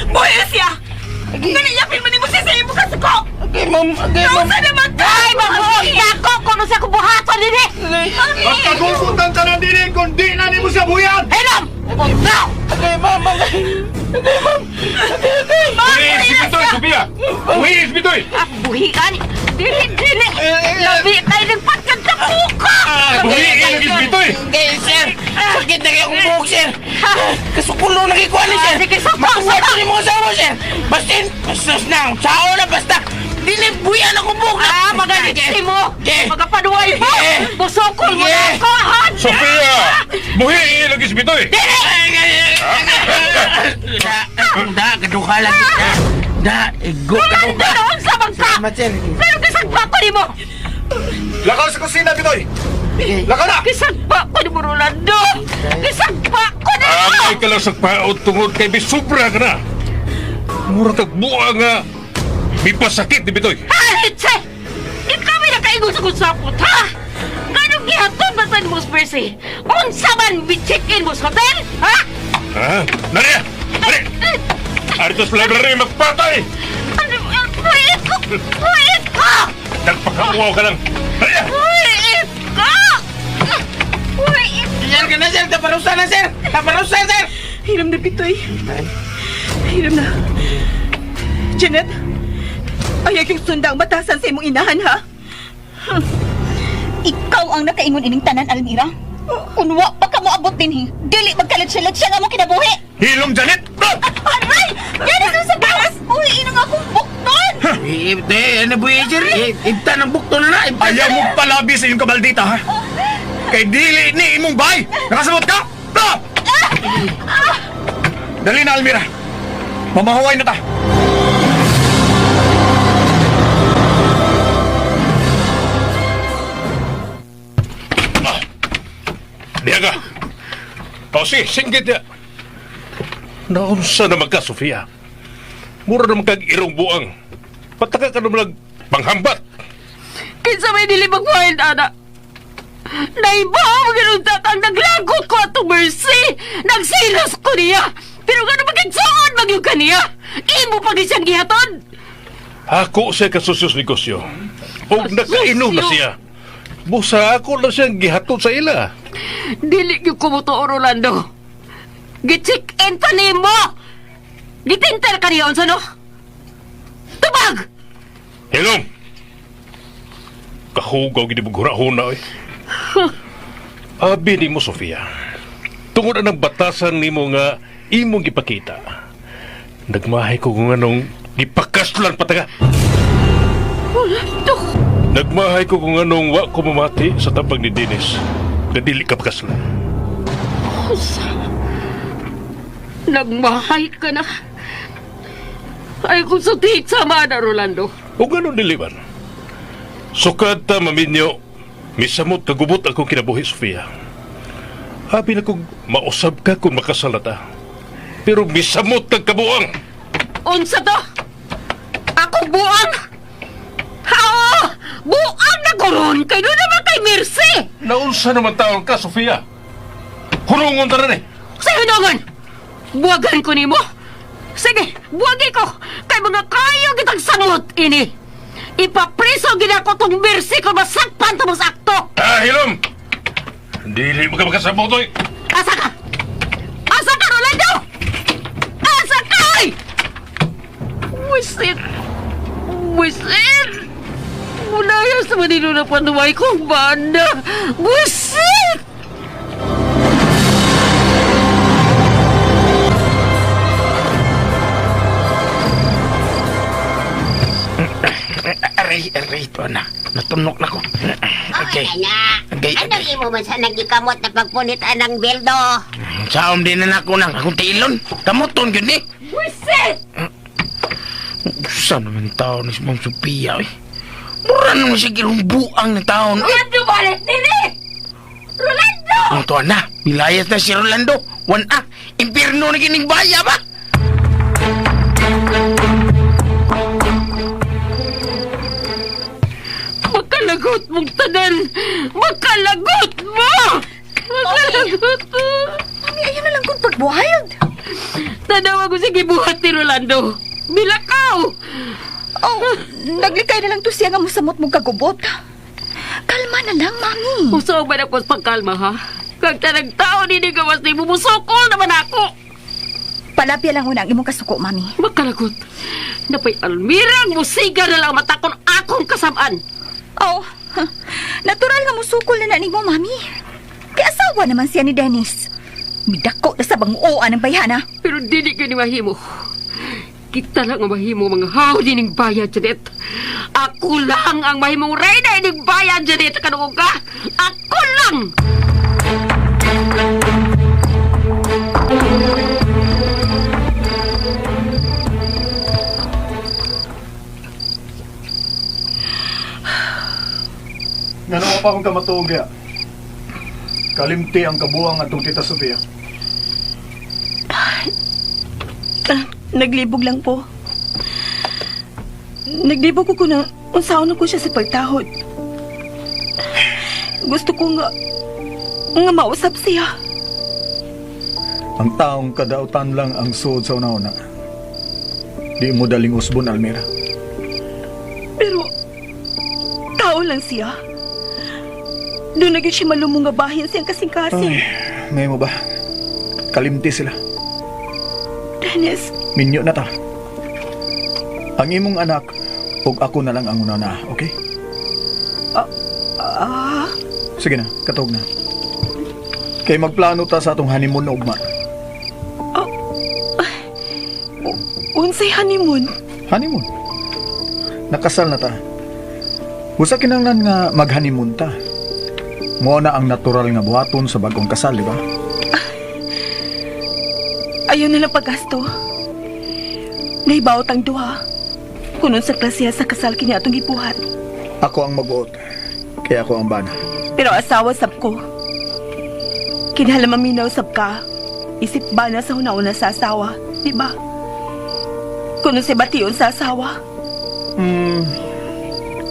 Buhay siya! Naniyapin man nimo siya sa imo kasuko! Okay, ma'am. Okay, ma'am. Unsa naman ka? Ay, mabuhi ako kung unsa ko buhaton dinhi! Pagkagugutan ka na dili kung di na nimo siya buyan! Hinom! Now! Okay, ma'am. Okay. Okay, ma'am. Okay, okay. Buhi si Bitoy, Sophia! Buhi si Bitoy! Ah, buhian! Dili, dili! Labi kayo ng pagkadapuka! Buhi lagi si Bitoy! Okay, sir. Sakit na kayo akong buhok, sir. Kasukulo na kayo kuha ni, sir. Ah, sige, suko, Matuwa suko. ko ni mga asawa, sir. Bastin, bastos na. Sao na, basta. Dili, buyan akong buhok na. Ah, magalit mo! Okay. Magapanuway mo! Okay. Busukol mo na Okay. ako! ha? Sophia! Buhi lagi si Bitoy! Da, da, kaduha lagi. Da, da, igo, Rolando, kaduha. unsa man ka! Salamat, sir. Pero kisagpa ko nimo! Lakaw sa kusina, Bitoy! Lakaw na! Kisagpa ko nimo, Rolando! Kisagpa ko nimo! Amay ka lang sa paot tungod kay bisubra ka na! Mura kag buwa nga! Mipasakit ni Bitoy! Halitse! Ikaw may nakaingon sa kong sapot, ha? Ganong gihatod ba sa mo, Percy? Unsa man bi-check-in mo sa hotel, ha? Ha? Nari! Nari! Arito sa library magpatay! Ano? Wait ko! Wait ko! Nagpakakuha ka lang! Nari! Wait ko! Wait! Sir, ka na, sir. Taparusa na, sir. Taparusa, sir. Hiram na, Pitoy. Hiram na. Janet, ayaw yung sunda ang batasan sa imong inahan, ha? Ikaw ang nakaingon ining tanan, Almira. Kunwa pa ka moabot dinhi, dili magkalatsa-latsa nga mo kinabuhi. Hilom, Janet! Aray! Yan ang sa bawas! Uy, inang akong bukton! Eh, ano buhay, sir? Eh, Ibta ng bukto na na. Ibta. Ayaw mo palabi sa iyong kabaldita, ha? Kay dili ni imong bay! Nakasabot ka? Ah! Dali na, Almira. Mamahuway na ta. Diya ka! O si, singgit niya! Naunsa naman ka, Sofia? Mura naman kag irong buang. Pataka ka naman panghambat. Kinsa may dili magwild, ana? Naibaw mo ganun tatang naglagot ko atong Mercy! Nagsilos ko niya! Pero gano'n magigsuon magyug ka niya? Imo pa siyang gihatod! Ako siya kasusyos negosyo. Og nakainom na siya. Busa ako na siyang gihatod sa ila. Dili gyud ko mo Rolando. Gi-check in pa nimo. Gitinter ka niya unsa no? Tubag! Hilom! Kahugaw gid mo huna-huna oy. Abi nimo Sofia. Tungod anang batasan nimo nga imong gipakita. Nagmahay ko kung anong gipakaslan pa ta ka. Rolando! Nagmahay ko kung anong wa ko mamati sa tabang ni Dennis. Nga dili ka pakaslan. Unsa? Nagmahay ka na. Ay kung sutit sama na, Rolando. O ganun dili man. Sukad ta maminyo, misamot kagubot akong kinabuhi, Sofia. Abi na kong mausab ka kung makasala ta. Pero misamot kag kabuang. Unsa to? Ako buang! Hao! Buang na koron! Kay doon naman kay Mercy! Naunsa naman taon ka, Sofia? Hurungon ta rin eh. Sa hinungon! Buwagan ko nimo! Sige, buwagi ko! Kay mga kayo kitang samot ini! Ipapriso gina ko tong Mercy kung masakpan to mas akto! Ah, hilom! Dili mo ka makasabot, oy. Asa ka? Asa ka, Rolando? Asa ka? Ay! Wisit! Wisit! Mulayas naman nilo na panuway kong banda! Wisit! Aray, aray, ito na. Natunok na ko. Okay. Okay. Na. Okay, Anong imo man sa nagikamot na pagpunit anang bildo? Saom din na nako nang akong tilon. Kamuton yun eh. Wisit! Saan naman taon ni si Ma'am Sophia eh? Mura naman siya buang na taon. Eh. Rolando, balik nini! Rolando! Ang tuwan na, bilayas na si Rolando. Wan ah, impirno na kining baya ba? Makalagot mong tanan! Makalagot mo! Makalagot mo! Mami, ayaw na lang kong pag-wild. Tanawa ko sa gibuhat ni Rolando! Bilakaw! Oh, naglikay na lang to siya nga musamot mong kagubot. Kalma na lang, Mami. Usaw ba na ko sa pagkalma, ha? Kag tanang tao ni gawas ni mumusukol naman ako! Palapya lang una ang imong kasuko, Mami. Makalagot! Napay almirang musiga na lang matakon akong kasamaan! Oh, natural nga musukol na na nimo, Mami. Kay asawa naman siya ni Dennis. Midako na sa banguoan ang bayhana. Pero dili ka ni mahimo. Kita lang ang mahimo mga haw dining bayan, Janet. Ako lang ang mahimong reyna ining bayan, Janet. Kanuong ka? Ako lang! Ngano pa akong kamatuog ya? Kalimti ang kabuang atong Tita Sofia. Naglibog lang po. Naglibog ko na unsaon ko siya sa pagtahod. Gusto ko nga nga mausap siya. Ang taong kadautan lang ang suod sa una-una. Di mo daling usbon, Almira. Pero tao lang siya. Doon na gyud siya malumong nga bahin siyang kasing-kasing. Ay, may mo ba? Kalimti sila. Dennis, Minyo na ta. Ang imong anak, ug ako na lang ang una na, okay? ah, Sige na, katog na. Kay magplano ta sa atong honeymoon na ugma. unsay honeymoon? Honeymoon? Nakasal na ta. Usa kinahanglan nga mag-honeymoon ta. Mao na ang natural nga buhaton sa bagong kasal, di ba? Ayaw na lang paggasto. Nahibaot ang duha. Kunon sa klasiya sa kasal kini atong gibuhat. Ako ang magbuot. Kaya ako ang bana. Pero asawa sab ko. Kinahanglan maminaw sab ka. Isip ba na sa una-una sa asawa, di ba? Kuno si bation sa asawa.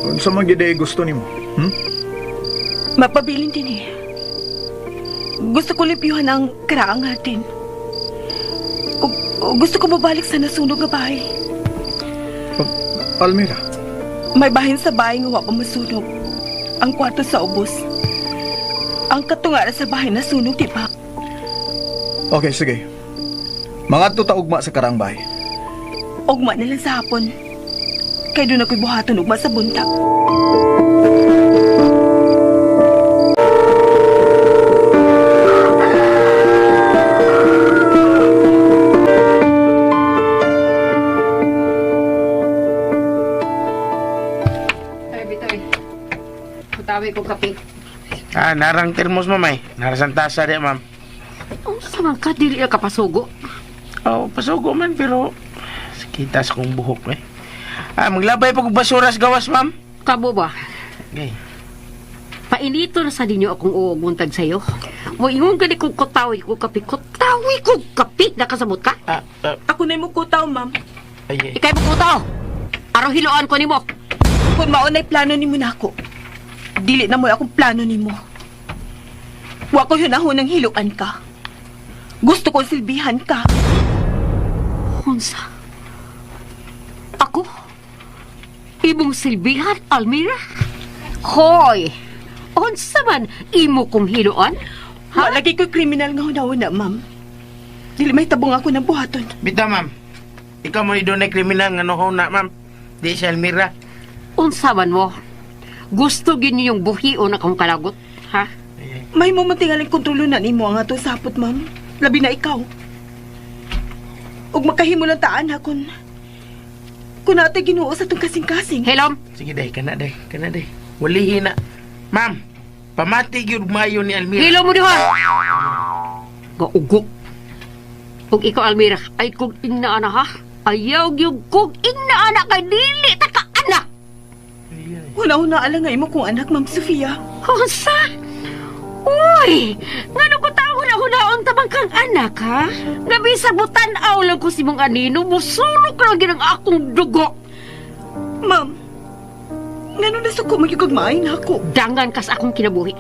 Unsa man gyud gusto nimo? Hmm? Mapabilin din eh. Gusto ko limpyuhan ang karaang natin. O gusto ko mabalik sa nasunog nga bahay. Almira, May bahin sa bahay nga wa pa masunog. Ang kwarto sa ubos. Ang katungara sa bahay nasunog, di ba? Okay, sige. Mangadto ta ugma sa karaang bahay. Ugma na lang sa hapon. Kay doon ako'y buhaton ugma sa buntag. Ay, bitoy. Putawi ko kape. Ah, narang termos, ma'am ay. Narasang tasa di, ma'am. Unsa man ka dili ka pasugo? Oh, pasugo man, pero kita sa kong buhok eh. Ah, maglabay pa kong basuras gawas, ma'am. Kabo ba? Okay. Painito na sa ninyo akong uuguntag sa'yo. Mo ingon gani kong kutawi ko kape. Kutawi ko kape. Nakasamot ka? Ah, ah, Ako na'y mukutaw, ma'am. ay, ay. Ikay mo kutaw. Araw hiloan ko nimo. Kung maunay plano nimo nako, dili na mo'y akong plano nimo. Wa ko hunahon ng hiluan ka. Gusto ko silbihan ka. Unsa? Ako? Imong silbihan, Almira? Hoy! Unsa man imo kong hiloan? Ha? Walagi ko'y kriminal nga hunahuna, ma'am. Dili may tabong ako ng buhaton. Bitaw, ma'am. Ikaw mo doon ay kriminal nga nohona, ma'am. Di si Almira. Unsa man mo? Gusto gin yung buhion akong kalagot, ha? May mumuntingaling kontrolo na nimo ang atong sapot, ma'am. Labi na ikaw. Ug makahimo lang taan ha kung natin Ginoo sa atong kasing-kasing. Hilom, Sige, day. Kana, day. Kana, day. Walihin na. Ma'am, pamati gyud mayo ni Almira. hilom mo diha. Gaugok. Ug ikaw Almira, ay kog ingna ana ha. Ayaw gyud kog ingna ana kay dili ta ka anak. Huna-huna alang nga imo kong anak, Ma'am Sofia. Unsa? Uy, ngano ko tao na hunaon tabang kang anak ha? Gabi sa butan-aw lang ko si mong anino, musulok lang ginang akong dugo. Ma'am, ngano nasuko mo yung kagmaay na ako? Dangan kas akong kinabuhi.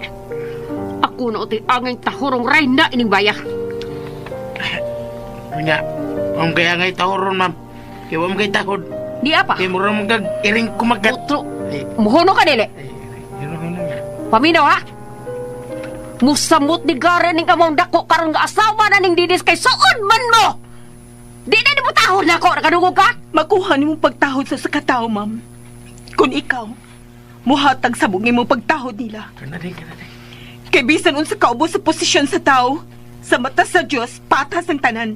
Ako na utoy angay tahurong rayna ining baya. Nga, ma'am, kaya nga'y tahoron, ma'am. Kaya wa mo kay tahod. Di apa? Kaya mura mo kag iring kumagat. Utro. Ay, Muhuno ka dili. ay, ay, ay, ay. Paminaw ha? Musamot ni Garen ning among dako karon nga asawa na ning dinis kay suod man mo. Di na nimo tahod nako, nakadungog ka? Makuha nimong pagtahod sa sakatao, ma'am. Kung ikaw, muhatag sa bugay mong pagtahod nila. Kana, day, kana, day. Kay bisan unsa kaubo sa posisyon sa tao, sa mata sa Dios, patas ang tanan.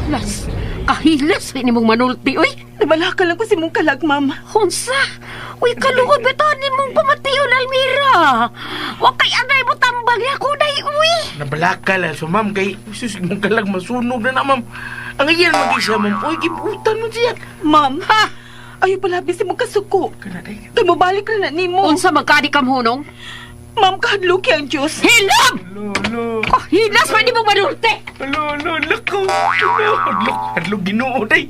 Las, kahilas ni mong manulti oy. Nabalaka lang ko si mong kalag, ma'am. Unsa? Uy, kaluod ba ni mong pamation, Almira? Wa kay angay mo tambag na ko day, uy. Nabalaka lang so ma'am kay sus mong kalag masunog na na ma'am. Ang iyan mag isa ma'am. Uy gibutan mo siya. Ma'am, ha? Ayaw pala si mong kasuko. Kana day. Kay mobalik na na nimo. Unsa magkadi kam hunong? Ma'am, kahadluki ang Diyos. Hilom! Lolo. Kahilas pa ni mong manulti. Lolo lako. Lolo hadlok Ginoo day.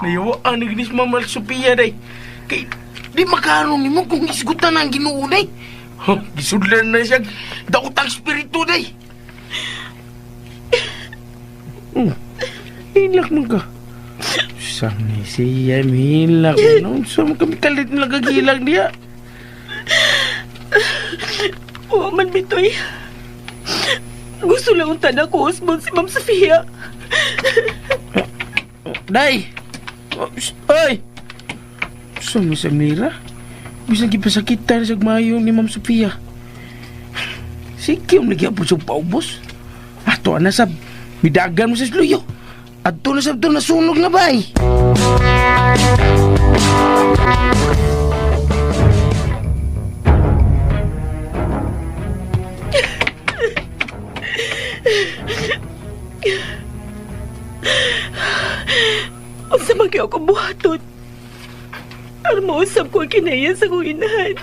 Nayawaan ni Ma'am Sophia day. Kay di makaron nimo kung isgutan ang Ginoo day. Huh, Gisudlan na siya daotang espiritu day. Hilak man ka. Sang ni siya, mihilak mo. No? Sa mga kami kalit na nagagilak niya. Oo man, Bitoy. Gusto lang ang tanak ko, Osmond, si Ma'am Sofia. Day! Oh, Ay! Sa mi sa mira? Bisan gipasakitan sa mayo ni Ma'am Sofia. Sige, um lagi po sa paubos. Ato ana sab, midagan mo sa sluyo. Adto na sab to nasunog na bay. Unsa man kayo akong buhaton? Aron mausap ko ang kinaya sa kong inahan.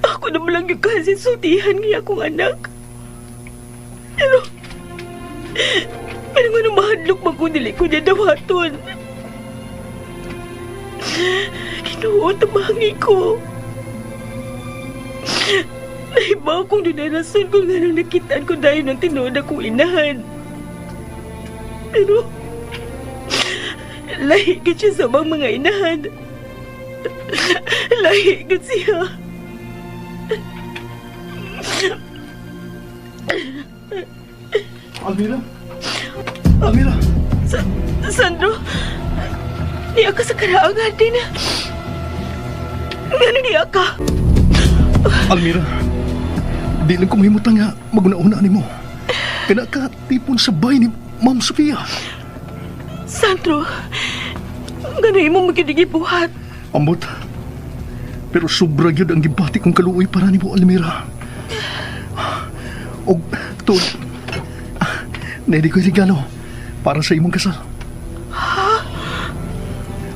Ako naman lang yung kasi sultihan niya akong anak. Pero, pero nga nung mahadlok man kung dili ko niya dawaton. Ginoo, tabangi ko. Nahibaw kong dunay rason kung anong nakitaan ko dahil ng tinuod akong inahan. Pero, lahi gud siya sa ubang mga inahan. Lahi gud siya. Almira? Almira? Sandro, niya ka sa karaang hardin. Ngano niya ka? Almira, di lang ko mahimutang nga maguna-una nimo. Kana ka tipon sa bay ni Ma'am Sofia. Sandro, ngano imo magidigibuhat? Ambot. Pero sobra gyud ang gibati kong kaluoy para nimo, Almira. Og tuod, naidi ko'y regalo para sa imong kasal. Ha?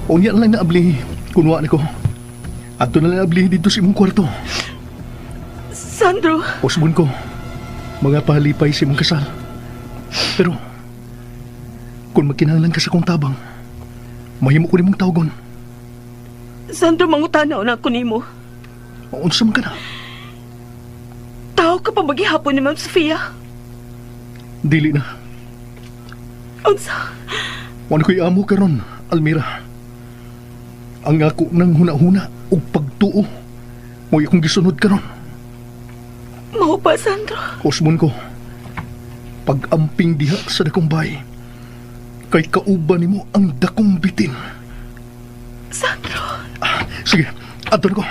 Unya lang naabli, kunwa niko. Adto na lang naabli dito sa imong kwarto. Sandro, Usbon ko, mga pahalipay sa imong kasal. Pero, kung magkinahanglan ka sa kong tabang, mahimo ko nimong tawgon. Sandro, mangutana na ako nimo. Unsa man ka na? Tao ka pa maghihapon ni Ma'am Sofia. Dili na. Unsa? Wala ko'y amo karon, Almira. Ang ako ng huna-huna ug pagtuo mo'y akong gisunod karon. Mao pa, Sandro. Usbon ko, pag-amping diha sa dakong bay, kay kauban nimo ang dakong bitin. Sandro. Sige, adto na ko.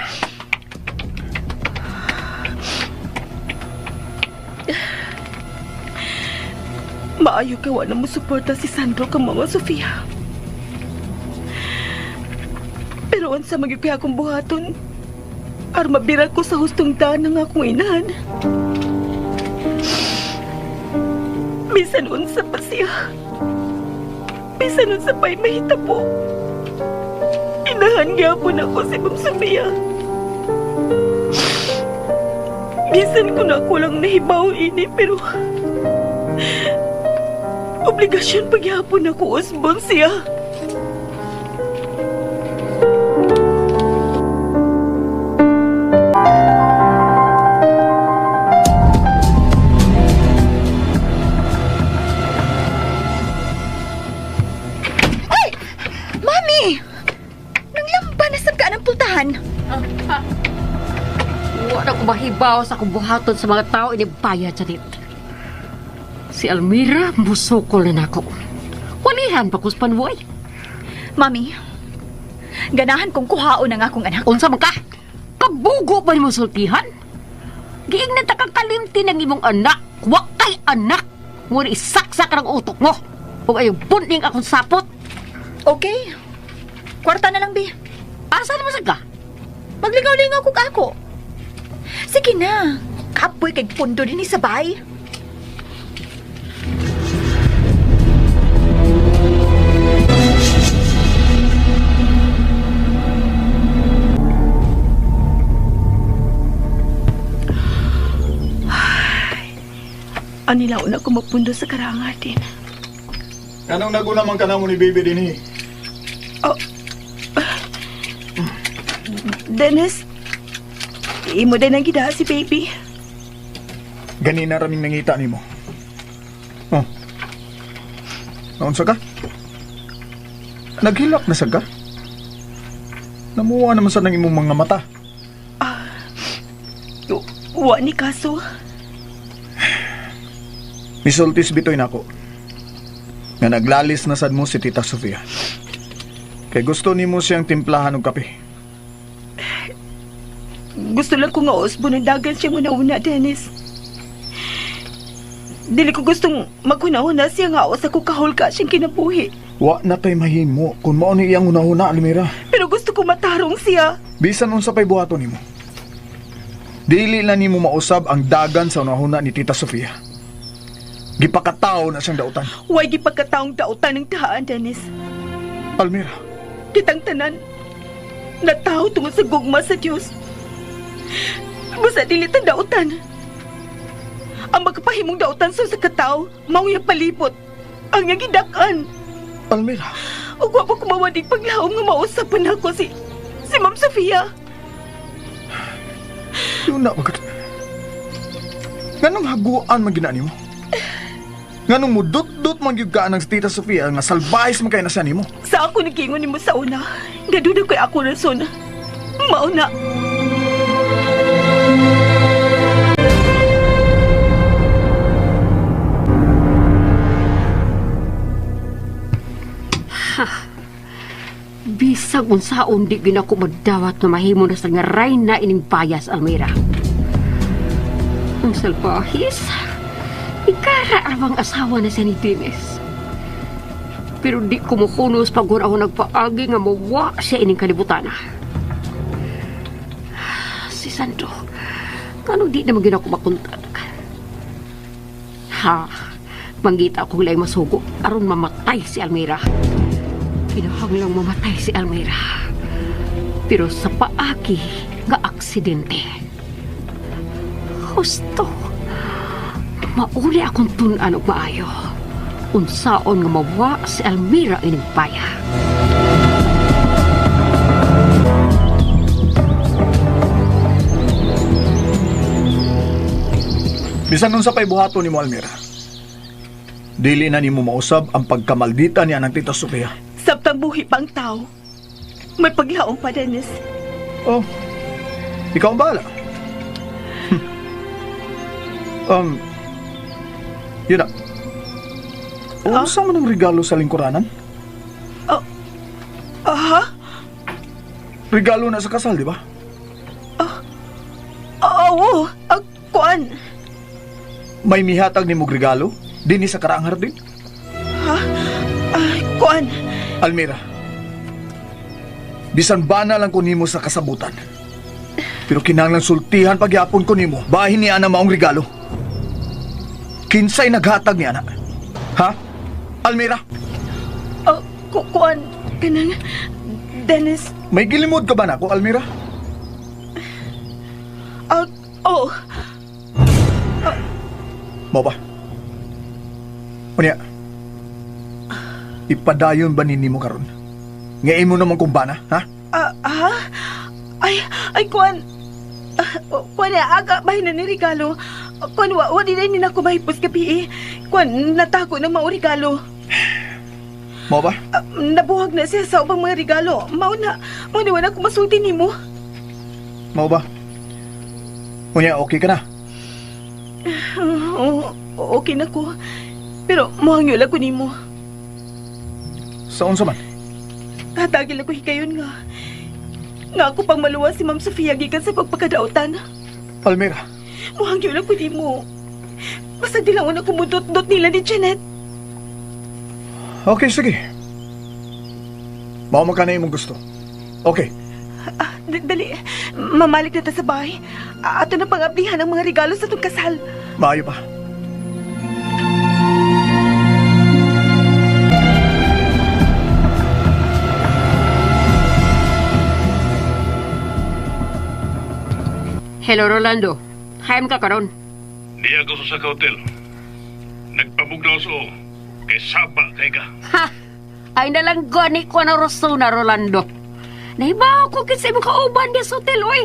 Maayo kay wala mo suporta si Sandro kang Mama Sofia. Pero unsa magyud kay akong buhaton? Aron mabira ko sa hustong daan ng akong inahan. Bisan unsa pa siya. Bisan unsa pa'y mahitabo. Inahan gyapon ako si Ma'am Sofia. Bisan ko na ako lang nahibaw ini, pero obligasyon pagyapon ako usbon siya. Ay! Mami! Nanglamba na sab ka ng pultahan. Wala ko mahibaw sa akong buhaton sa mga tao inibayad, Janet. Si Almira, musukol na nako. Walihan pa kus panwoy. Mami, ganahan kong kuhaon ang akong anak. Unsa man ka? Kabugo ba nimo sultihan? Giingnan ta kang kalimti ng imong anak. Wa kay anak. Ngunit isaksak ng utok mo. Ug ayaw buning akong sapot. Okay. Kwarta na lang, Bi. Asa naman sa ka? Magligaw-lingaw ko kako. Sige na. Kapoy kay pundo din sa bay. Anila una ko mapundo sa karangatin. Anong naguna man ka na mo ni baby din eh? Oh. Dennis, imo din ang gidaha si baby. Ganina raming nangita nimo. Oh. Naunsa ka? Naghilak na sad ka? Namuha naman sa nang imong mga mata. Wa ni kaso. Misultis bitoy nako. Nga naglalis na sad mo si Tita Sofia. Kay gusto nimo siyang timplahan og kape. Gusto lang ko nga usbo ng dagan siyang una-una, Dennis. Dili ko gustong maghuna-huna siya nga sa ko kahulka siyang kinabuhi. Wa na tay mahimo kung mao ni iyang hunahuna, Almira. Pero gusto ko matarong siya. Bisan unsa pay buhaton nimo. Dili na nimo mausab ang dagan sa hunahuna ni Tita Sofia. Gipakatao na siyang dautan. Way gipakataong dautan ng tahaan, Dennis. Almira. Kitang tanan, natawo tungod sa gugma sa Dios. Basta dili ta dautan. Ang magpahimong dautan sa katao, mao yang palipot. Ang iyang gidak-an. Almira. Ug wa pa ko mawadig paglaom nga mausap pa nako si Ma'am Sofia. Yun na, bagat. Nganong haguan man gina nimo? Nganong mudut-dut man gyud ka ng Tita Sofia nga salbahis man kay na siya nimo? Sa ako nagkingon nimo sa una, nga doon ko'y ako rason. Mauna. Bisag unsaon di gyud ako madawat nga mahimo na sa nga rayna ining payas, Almira. Ang salpahis, ikara ang asawa na siya ni Dennis. Pero di ko mukunos pag ako nagpaagi nga mawa siya ining kalibutan. Si Sandro, kano di naman gina ako makontak? Ha, manggita akong laing masugo aron mamatay si Almira. Kinahanglang mamatay si Almira. Pero sa paagi nga aksidente. Husto. Mauli akong tun-an og maayo. Unsaon nga mawa si Almira ining paya. Bisan unsa pa'y buhaton nimo, Almira. Dili na nimo mausab ang pagkamaldita niya ng Tita Sofia. Sabtang buhi pa ang tao. May paglaom pa, Dennis. Oh, ikaw ang bahala. um, yun na. Unsa man ang regalo sa lingkuranan? Aha? Regalo na sa kasal, di ba? Oo, kuan. May mihatag nimo og regalo dinhi sa karaang hardin? Ha? Ah, kuan. Almira, bisan bana lang ko nimo sa kasabutan. Pero kinahanglan sultihan pagyapon ko nimo, bahin ni ana maong regalo. Kinsay naghatag ni ana? Ha? Almira, Oh, kuan. Kanang, Dennis. may gilimod ka ba nako, Almira? Ah, oh. Mo ba? Unya, ipadayon ba ni nimo karon? Nga imo naman kong bana, ha? Ah, ha? Ay, kuan. Ah, kuan, aga, bahin na ni regalo. Kuan, wa di na ni nako mahipos gabi eh. Kuan, natako ng mao regalo. Mo ba? Ah, nabuhag na siya sa ubang mga regalo. Mao na, wala ko masulti nimo. Mo ba? Unya, okay ka na? Oo, okay na ko. Pero mohangyo lang ko nimo. Sa unsa man? Hatagil ako higayon nga. Nga ako pang maluwas si Ma'am Sofia gikan sa pagpakadautan. Almira, Mohangyo lang ko nimo. Basta di lang una kumudot-dot nila ni Janet. okay, sige. Mao man ka na imong gusto. Okay, Ah, dali, mamalik na ta sa bahay. Ah, ato na pangablihan ang mga regalo sa itong kasal. maayo pa. Hello, Rolando. Hayam ka karon. Di ako sa Saka Hotel. Nagpabugnaw so kay saba kay ka. Ha! Ay nalang gani ko na rason na, Rolando. Nahibaw ko kinsa imong kauban di sa hotel, oy.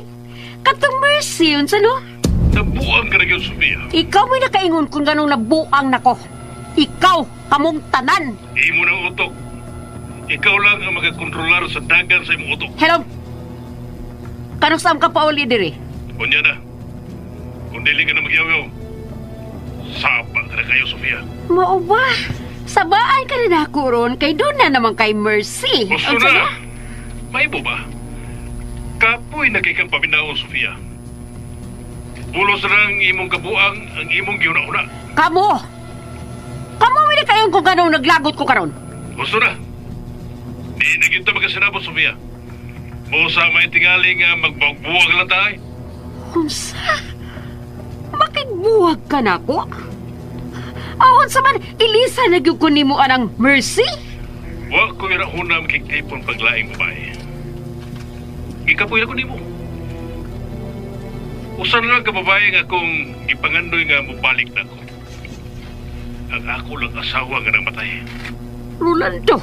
Katong Mercy, yun sa no? Nabuang ka na gyud, Sofia. Ikaw may nakaingon kung ganong nabuang nako. Ikaw, kamong tanan. Imo ng utok. Ikaw lang ang makakontrolar sa dagan sa imong utok. Hello? Kanusam ka pa uli diri? Unya na. Kung dili ka na magyaw-yaw, saba ka na kayo, Sofia. Mao ba? Sabaan ka na nako ron kay doon na naman kay Mercy. Gusto Unsa na. Maibo ba? Kapoy na kay kang paminawon, Sofia. Pulos na ang imong kabuang, ang imong giuna-una. Kamo! Kamo may nakayon kung ganong naglagot ko karon. Gusto na. Di na kita magkasinabot, Sofia. Busa may tingali nga magbuwag lang tayo. Unsa? Bakit buwag ka na ko? Aon sa man, Elisa nagyug ko nimo anang Mercy? Wa ko ira una makigtipon paglaing babae. Gikapoy na ko nimo. Usa na lang ka babae nga akong gipangandoy nga mobalik na ko. Ang ako lang asawa nga namatay. Rolando,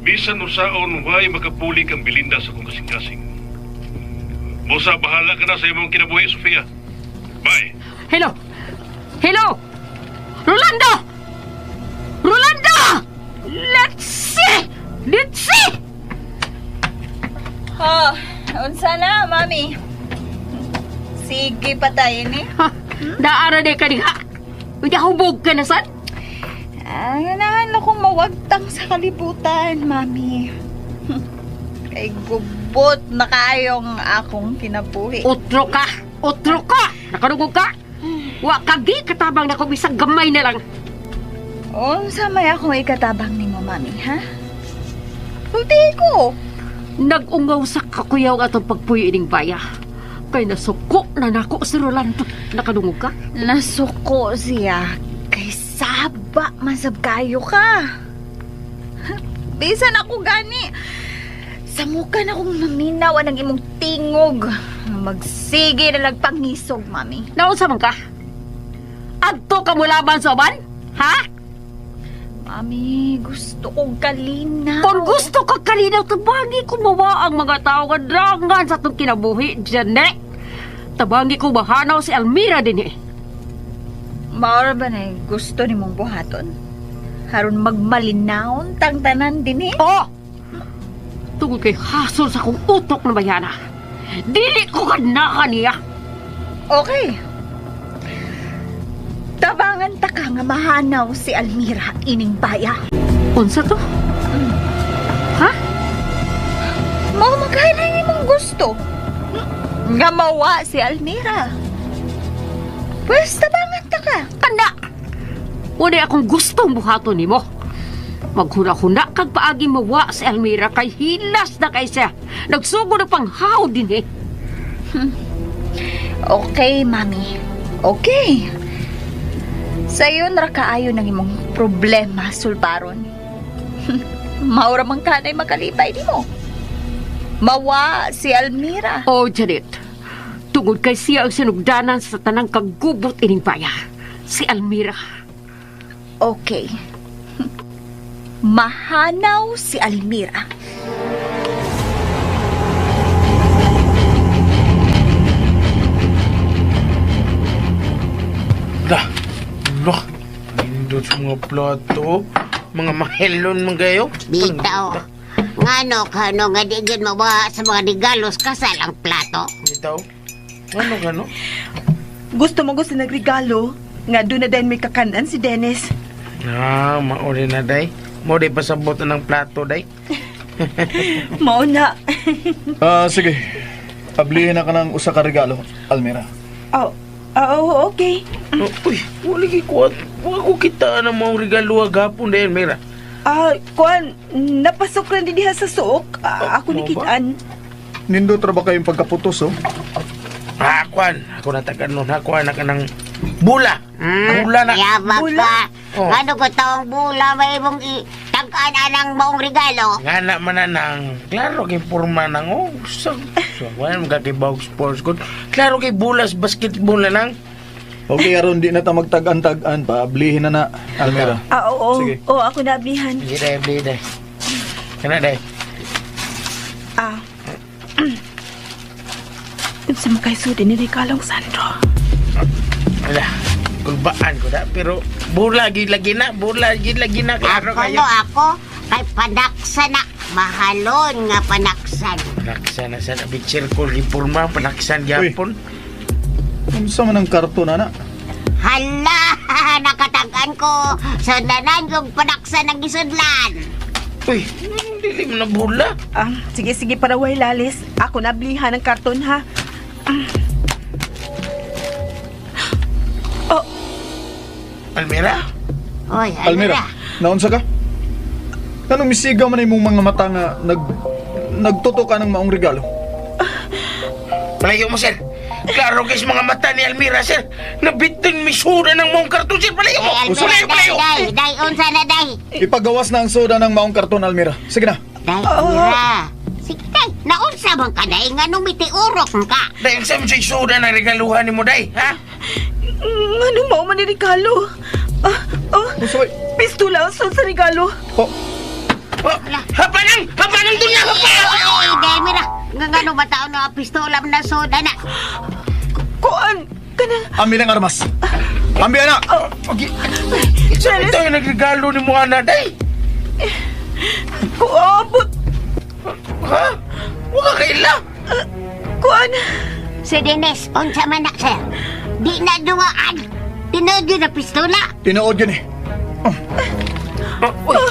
Bisan usaon way makapulig ang Belinda sa kong kasing-kasing. Busa, bahala ka na sa imong kinabuhi, Sofia. Bye! Hello! Hello! Rolando! Rolando! Let's see! Let's see! Oh, unsa na, mami? Sige, patayin eh. Ha, daara na ka diha. Hubog ka na sad. Ah, ganahan akong mawagtang sa kalibutan, mami. Kay gubot na kayong akong kinabuhi. Otro ka! Otro ka! Nakarugog ka! Wa kagi katabang na kong isang gamay na lang. Unsa may akong ikatabang nimo, mami, ha? Sulti ko. Nag-ungaw sa kakuyaw atong pagpuyo ining baya. Kay nasuko na nako si Rolando. Nakadungog ka? Nasuko siya. Kay saba man sab kayo ka. Bisan ako gani. Samukan akong maminaw ang imong tingog. Magsige na lagpangisog, mami. Naunsa man ka? Adto ka mo laban sa uban? Ha? Mami, gusto kong kalinaw. Kung gusto ka kalinaw, tabangi ko mawa ang mga tao nga drangan sa atong kinabuhi, Janet. Tabangi ko mahanaw si Almira din eh. Maura ba na gusto ni mong buhaton? Haron magmalinaw tang tanan din eh. Oo! Tungod kay hasol sa akong utok na bayana. Dili ko ganahan niya. Okay. Tabangan ta ka nga mahanaw si Almira ining baya. Unsa to? Ha? Mao magkailan imong gusto. Nga mawa si Almira. Pwes tabangan ta ka. Kana! Wala akong gustong buhaton nimo. Maghuna-huna kag paagi mawa si Almira kay hilas na kay siya. Nagsugo na panghaw din eh. Okay, mami. Okay. Sayon ra kaayo ng imong problema, sulbaron. Maura man kanay makalipay nimo. Mawa si Almira. Oh, Janet. Tungod kay siya ang sinugdanan sa tanang kagubot ining baya. Si Almira. Okay. Mahanaw si Almira. Lah, lah. Nindot sa mga plato. Mga mahelon man kayo. Bitaw. Ngano kano nga di gyud mawa sa mga regalos kasal ang plato. Bitaw. Ngano kano? Gusto mo gusto nagregalo nga doon na din may kakanan si Dennis. Ah, mauli na day. Mo di pasabot na ng plato day. Mao na. Sige. Ablihin na ka ng usa ka regalo, Almira. Oh, oh, okay. Oh, uy, wala kay kuat. Wa ko kita na mga regalo gapon day, Mira. Kuan, napasok lang din diha sa suok. Ako Oh, nikitaan. Nindot ra ba kayong pagkaputos, oh? Ah, kuan. Ako natagan nun. Ha, kuan na ka ng bula. Bula na. Yabak Bula. ka. Oh. Ngano ko taong bula may imong tag-an anang maong regalo. Nga na man na nang, klaro kay porma nang, oh, so, so, wala mo kakibawag sports good. Klaro kay bulas basketball na nang. Okay, aron di na ta magtag-an-tag-an pa. Ablihin na na, Almira. Oo. Sige. Oo, ako naablihan. Sige day, bli day. Kana day. Unsa man kay sudi ni regalong Sandro? Ala, kulbaan ko da, pero bula gid lagi na, bula gid lagi na, klaro Ako kayo. no ako kay panaksa na. Mahalon nga panaksan. Panaksan na sa big circle gi porma, panaksan gyapon. Unsa man ang karton ana? Hala, nakatag-an ko. Sundanan yung panaksan ng gisudlan. Uy, dili mo na bula. Sige, sige, para way lalis. Ako nablihan ng karton, ha? Oh, Almira? Oy, Almira, naunsa ka? Anong misigaw man imong mga mata nga nagtuto ka ng maong regalo? Palayo mo, sir. Klaro kay sa mga mata ni Almira, sir. Nabitin misura ng maong karton, sir. Palayo mo. Eh, Almira, Palayo, day, palayo. day, day, unsa na, day. Ipagawas na ang soda ng maong karton, Almira. Sige na. Day, Almira. Sige, day, naunsa man ka, day, nga nung mitiurok ka. Day, ang sa soda na regaluhan ni mo, day, ha? Ano mao man ni regalo? Unsa bay? Pistola ang sa regalo. Oh. Hapanang! Hapanang dunya! Hapa! Ay, dahil mira. Nga nga no, bataon na pistola na soda na. Kuan, kanang Ambi ng armas. Ambi ana. Okay. Isa ito yung nagregalo ni mo, ana, day. kuabot. Ha? Huwag ka kaila. Kuan. Si Dennis, unsa man na, sir. Di na duwaan. Tinuod yun na pistola. Tinuod yun eh. Oh.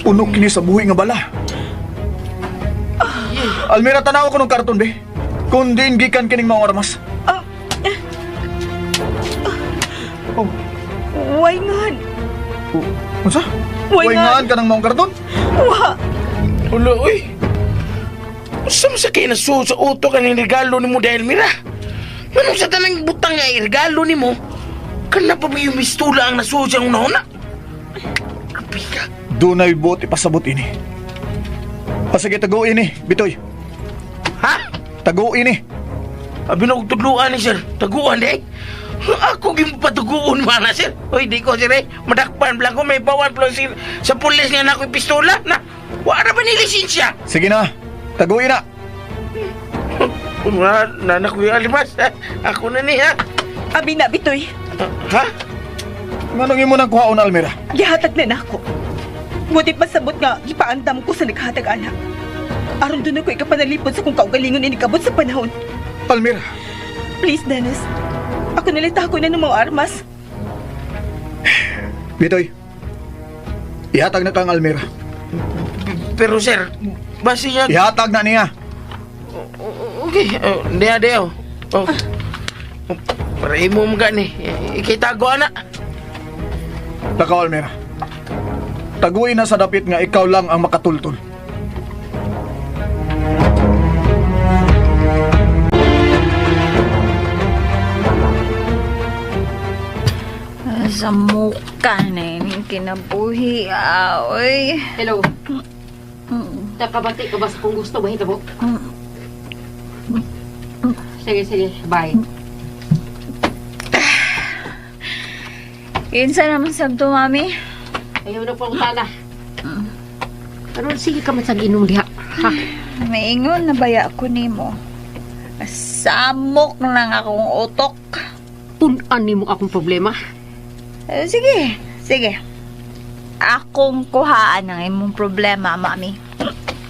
Puno kini sa buhi nga bala. Almira, tanaw ko ng karton, be. Kung diin gikan kining mga armas. Oh, Way ngan. unsa? Way Way ngan. ngan ka ng mga karton? Wa. Ulo, uy. Usa mo sa kayo nasuod sa utok ang regalo ni mo dahil mira. Manong sa tanang butang nga regalo ni mo, kana pa ba yung mistula ang nasuod sa una-una? Grabe ka. Dunay buot ipasabot ini. Pasige tago ini, Bitoy. Ha? Tago ini. Abi na kong tudluan ni sir. Taguan eh. Ako gimupatuguon mana sir. Uy, di ko sir eh. Madakpan lang ko. May bawan lang sir. Sa pulis nga na ako'y pistola. Na, wala ba ni lisensya? Sige na, taguin na. Wala, nanak ko yung alimas. Ha? Ako na niya. Abi na bitoy. Ha? Nganong imo nang kuhaon, Almira? Gihatag na nako. Ngunit pasabot nga gipaandam ko sa naghatag ana. Aron doon ako ikapanalipod sa kung kaugalingon inikabot sa panahon. Almira, Please, Dennis. Ako nalita ko na ng mga armas. Bitoy. Ihatag na kang Almira. Pero sir, base niya... Ihatag na niya. Okay, oh, niya diyo. Oh. Para imo mo gani. Ikay tago ana. Lakaw, Almira. Taguin na sa dapit nga ikaw lang ang makatultol. Sa mukha na yun, kinabuhi, ah, oy. Hello. Nakabati ka ba sa kung gusto ba hitabo? Sige, sige. Bye. Insa naman sabto, mami? Ayaw na pong tala. Pero sige ka man sa inom diha. Ha? Maingon na baya ako nimo. Samok lang akong utok. Punan nimo akong problema. Eh, sige, sige. Akong kuhaan ang imong problema, mami.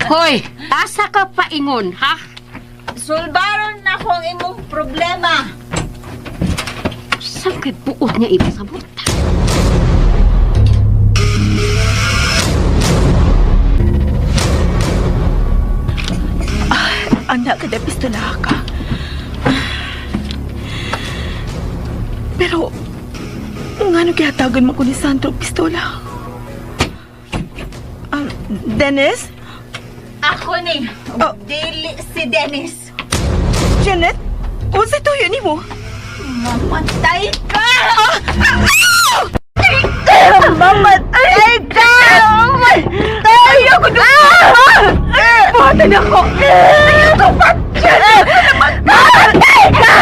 Hoy, asa ka paingon, ha? Sulbaron na ako ang imong problema. Saan kay buot niya ipasabot? Anak, kada pistola ka. Pero, ngano gihatagan mo ko ni Sandro og pistola? Dennis? Ako ni. Oh. Dili si Dennis. Janet? Unsa tuyo nimo? Mamatay ka! Mamatay ka! Mamatay! Ayoko na! Buhatan ako! Ayoko pa! Janet! Mamatay ka!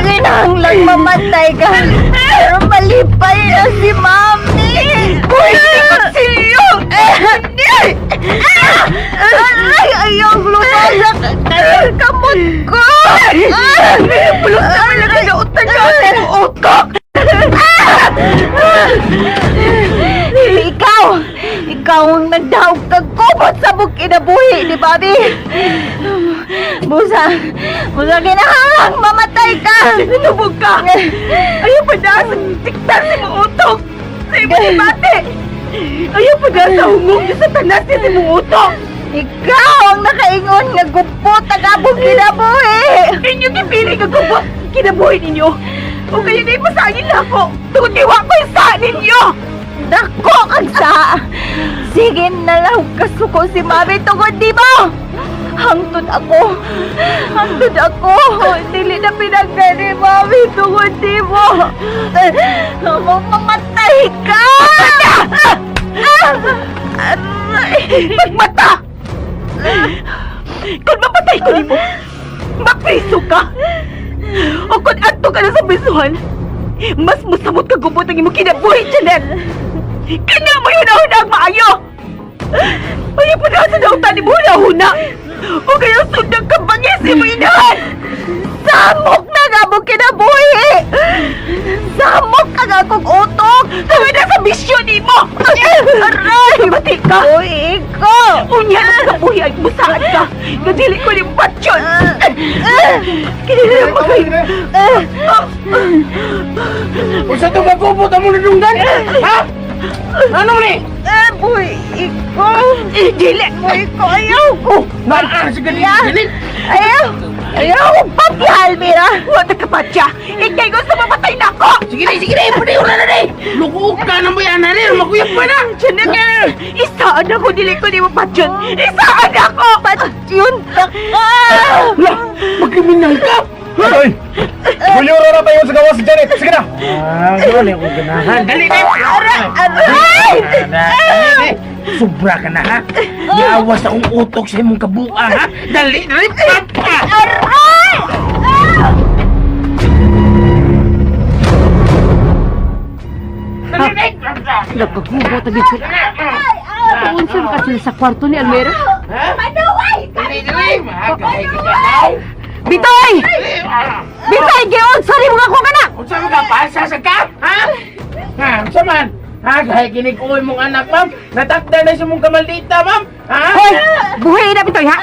Kinahanglan mamatay ka! Pero malipay na si Mami! Uy, kutsilyo! Hindi! Aray! Ayaw lumasak! Kamot ko! Pulot na talaga na utan ka sa imong utok! Ikaw! Ikaw ang nagdahog kag kubot sa buk kinabuhi ni Bobby! Busa! Busa kinahanglang mamatay ka! Sinubog ka! Ayaw pa na sa tiktar sa imong utok! Sa imong debate! Ayaw pa na sa hungog sa tanas sa imong utok! Ikaw ang nakaingon nga gupot ang abong kinabuhi! Inyo gipili ka gubot kinabuhi ninyo! O kayo na ipasangin na ako! Tungod kay wa ko'y sa ninyo! Dako kag sa! Sige na lang kasuko si Mami tungod di mo! Hangtod ako! Hangtod ako! Dili na pinagda ni Mami tungod di mo! Mamatay ka! Aray! Pagmata! Kung mapatay ko nimo, mapriso ka! O kung adto ka na sa prisuhan, mas musamot ka gubot ang imong kinabuhi, Janet! Kanya mo yun ang maayo! huna-huna. O kaya sundang kabangis mo inahan. Samok na nga mong kinabuhi! Samok ka nga akong utok! Kami na sa bisyo ni mo! Aray! Mati ka! Uy, ikaw! Unya na sa kabuhi ay musaan ka! Nadili ko ni Patyon! Kinila magay... Unsa to magubot ang mong nadunggan? Ha? Ano ni? Eh, boy, ikaw! Eh, dili! Boy, ko, ayaw ko! Naa sa ganin. Ganin. Ayaw! Ayaw! Papi, Almira! Wala ka patya! Ikay gusto mamatay na ako! Sige ni, sige ni, pwede na na ni. Lukuog ka ng bayanan ni, maguyab pa na. Janet! Isaan ako! Dili ko ni mo Patyon! Isaan ako! Patyon ta ka! Lah, magkriminal ka. Hoy! Guyura na tayo sa gawas si Janet! Sige na! Ah, wala ko ganahan. Dali ni. Aray! Aray! Dali ni. Sobra ka na ha. Giawas akong utok sa imong kabuha ha. Dali, dali. Pa! Aray! Dali ni. Nagkagubot ang sila. Unsa ka sila sa kwarto ni Almera? Manuway! Dali, dali. Mahagay ka na. Bitoy! Bitoy, giunsa rin mga akong anak! Unsa man ka pasa sa ka? Ha? Ha, unsa man? Ha, gay kinig uy mong anak, ma'am. Natakda na sa mong kamaldita, ma'am. Ha? Hoy! Buhi na, Bitoy, ha?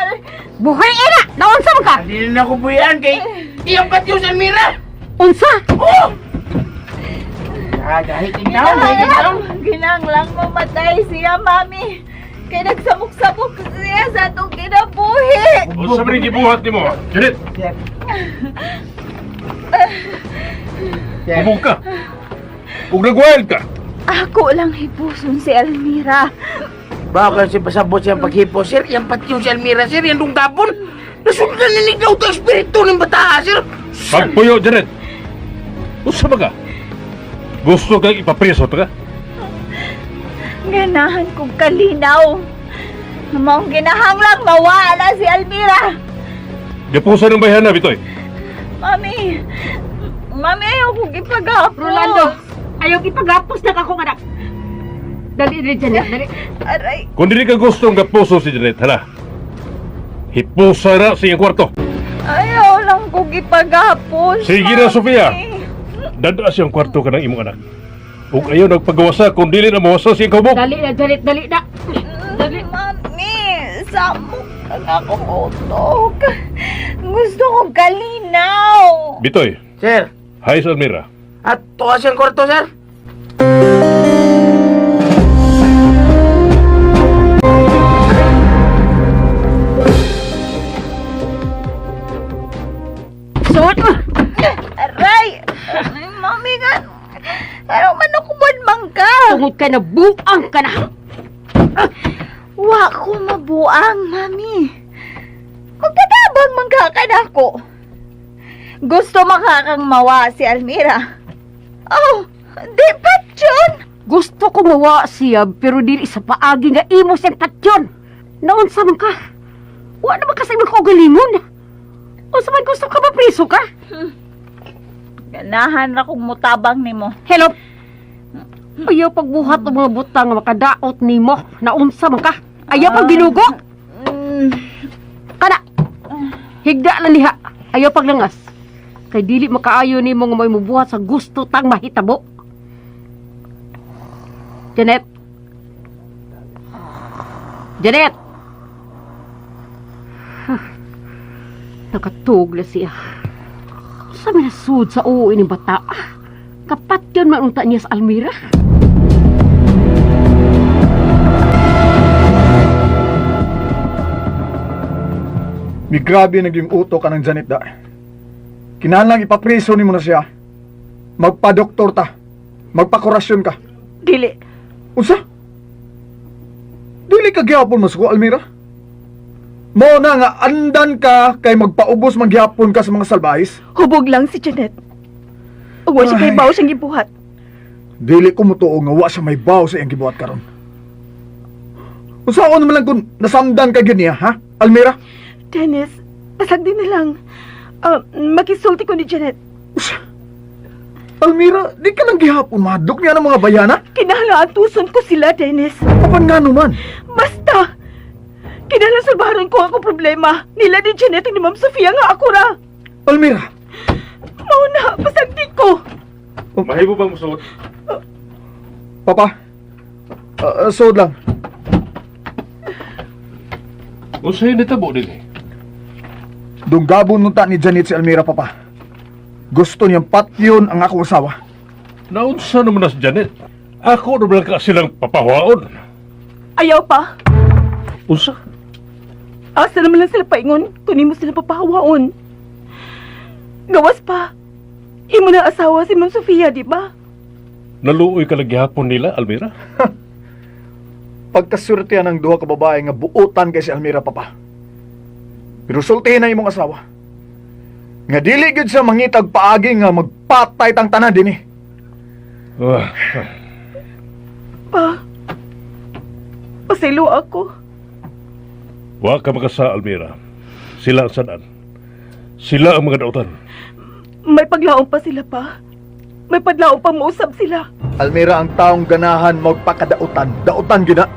Buhi na! Naunsa man ka? Hindi na ako buyan kay iyang patyo sa Almira. Unsa? Oh! Ha, gahi tingnaw, gahi tingnaw. Ginanglang mamatay siya, Mami! Kay nagsamok-samok siya sa atong kinabuhi! Unsa man gibuhat nimo? Janet, humong ka. Ug nagwild ka. Ako lang hipuson si Almira. Baka si pasabot siyang paghipo, sir. Iyang patyo si Almira, sir. Iyang dunggabon. Nasundan ni Niglaw to espiritu ng bata, sir. Pagpuyo, Janet. Unsa ba ka? Gusto kang ipapreso ta ka? Ganahan kong kalinaw. Maong ginahanglang mawala si Almira. Gapusan ng bayhana, Bitoy. Mami! Mami, ayaw kong ipagapos. Rolando, ayaw ipagapos na akong anak. Dali, dali, Janet, dali. Aray! Kung dili ka gustong gapuso si Janet, hala. Hipusa na sa iyang kwarto. Ayaw lang kong ipagapos. Sige na, Mami. Sofia. Dada siyang kwarto ka ng imong anak. Ug ayaw nagpagawasa kung dili na mawasa siyang kabok. Dali na, Janet, dali na. Dali. Mami, samok ang akong utok. Gusto kong kalinaw. Bitoy, Sir, hi sa Almira. at tuwa siyang kwarto, sir. Sud! Aray! Ay, mami nga. Ano man ako mangka? Tungod ka na, buang ka na. Wa ko mabuang, mami. Magtatabang mangka ka na ako. Gusto makakang mawa si Almira. Oh, di pa yun. Gusto ko mawa siya, pero dili sa paagi nga imo siyang patyon. Naunsa man ka? Wa na man ka sa imong kaugalingon. Unsa man gusto ka mapriso ka? Ganahan ra kong mutabang nimo. Hello. Ayaw pagbuhat ng mga butang nga makadaot nimo. Naunsa man ka? Ayaw pagbinugo. Kana. Higda lang diha. Ayaw paglangas. Kay dili makaayo nimo nga may mubuhat sa gusto tang mahitabo. Janet. Janet. Huh. Nakatug na siya. Sa minasud sa uwi ni bata. Kapat yun manunta niya sa Almira. May grabe naging utok ka ng Janet da. Kinahanglang ipapreso nimo na siya. Magpa-doktor ta. Magpakurasyon ka. Dili! Unsa? Dili ka gyapon masuko, Almira. Mao na nga andan ka kay magpaubos mangyapon ka sa mga salbahis. Hubog lang si Janet. Uwa siya kay Ay. Bao siyang gibuhat. Dili ko motuo nga wa siya may baw sa iyang gibuhat karon. Unsaon naman lang kung nasamdan ka gyud niya, ha? Almira? Dennis, pasagdi na lang. Ah, makisulti ko ni Janet. Usa. Almira, di ka lang gihapon mahadlok niya ng mga bayana. Kinahanglan tuson ko sila, Dennis. Apan nga naman. Basta! Kinahanglan sulbaron ko akong problema. Nila ni Janet ni Ma'am Sofia nga ako ra. Almira! Mao na, pasagdi ko. Mahimo bang musuot? Papa, suod lang. Unsay nitabo dinhi? Dunggabon nunta ni Janet si Almira, Papa. Gusto niyang patyon ang ako asawa. Naunsa naman na si Janet? Ako na ka silang papahuaon. Ayaw pa. Unsa? Asa naman lang sila paingon kung mo sila papahawaon. Gawas pa. Imo na asawa si Ma'am Sofia, di ba? Naluoy ka lang gihapon nila, Almira? Pagkasurtihan ng duha ka babae nga buotan kay si Almira, Papa. Pero sultihin na imong asawa. Nga dili gyud siya mangitag paagi nga magpatay tang tanan dinhi. Ah, Pa. Pasaylo ako. wa ka makasa, Almira. Sila ang sadaan. Sila ang mga dautan. May paglaom pa sila pa. May paglaom pa mausap sila. Almira ang taong ganahan magpakadautan. Dautan gyud na.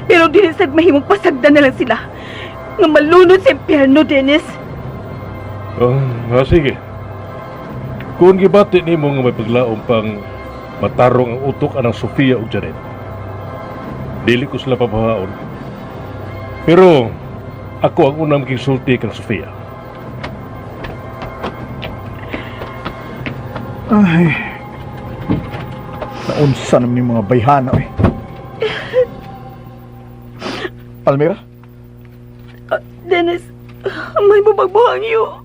Pero dili sad mahimong pasagdan na lang sila. Nga malunod sa impyerno, Dennis. Sige. Kung gibati nimo nga may paglaom pang matarong ang utok anang Sofia ug Janet. Dili ko sila papahaon. Pero ako ang unang makisulti kang Sofia. Ay. Naunsa naman yung mga bayhana eh. Almira? Dennis, may mabagbuhang iyo.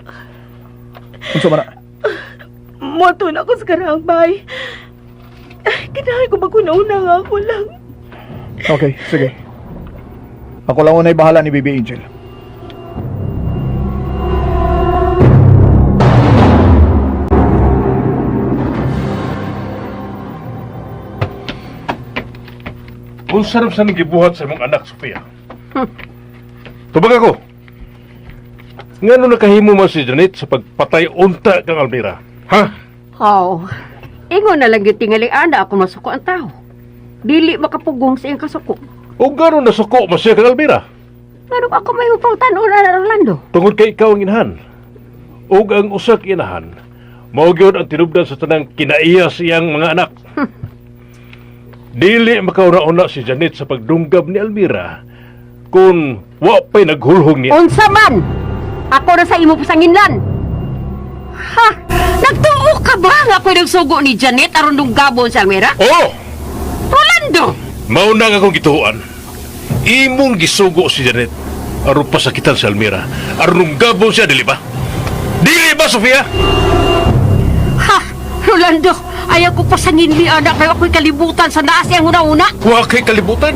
Unsa man na? Moto na ako sa karaang bay. Ay, kailangan ko maguna-una nga ako lang. Okay, sige. Ako lang una'y bahala ni Baby Angel. Unsa ram sa ning gibuhat sa imong anak, Sofia? Tubag ako. Ngano nakahimo man si Janet sa pagpatay unta kang Almira? Ha? Oh, ingon na lang yung tingaling ana ako masuko ang tao. Dili makapugong sa iyang kasuko. O gano'n nasuko man siya kang Almira? Nganong ako may upang tanon na Orlando? Tungod kay ikaw ang inahan. Ug ang usa ka inahan, mao gyud ang tinubdan sa tanang kinaiya sa iyang mga anak. Dili makauna-una si Janet sa pagdunggab ni Almira kung wa pa'y naghulhong niya. Unsa man! Ako na sa imo pasanginlan. Ha? Nagtuo ka ba nga ako'y nagsugo ni Janet aron dunggabon sa Almira? Oo! Rolando! Mao na nga akong gituoan. Imong gisugo si Janet aron pasakitan si Almira. Aron dunggabon siya, dili ba? Dili ba, Sofia? Ha! Rolando! Ayaw ko pasanginli anak kayo ako'y kalibutan sa naas iyang una-una. Wa kay kalibutan.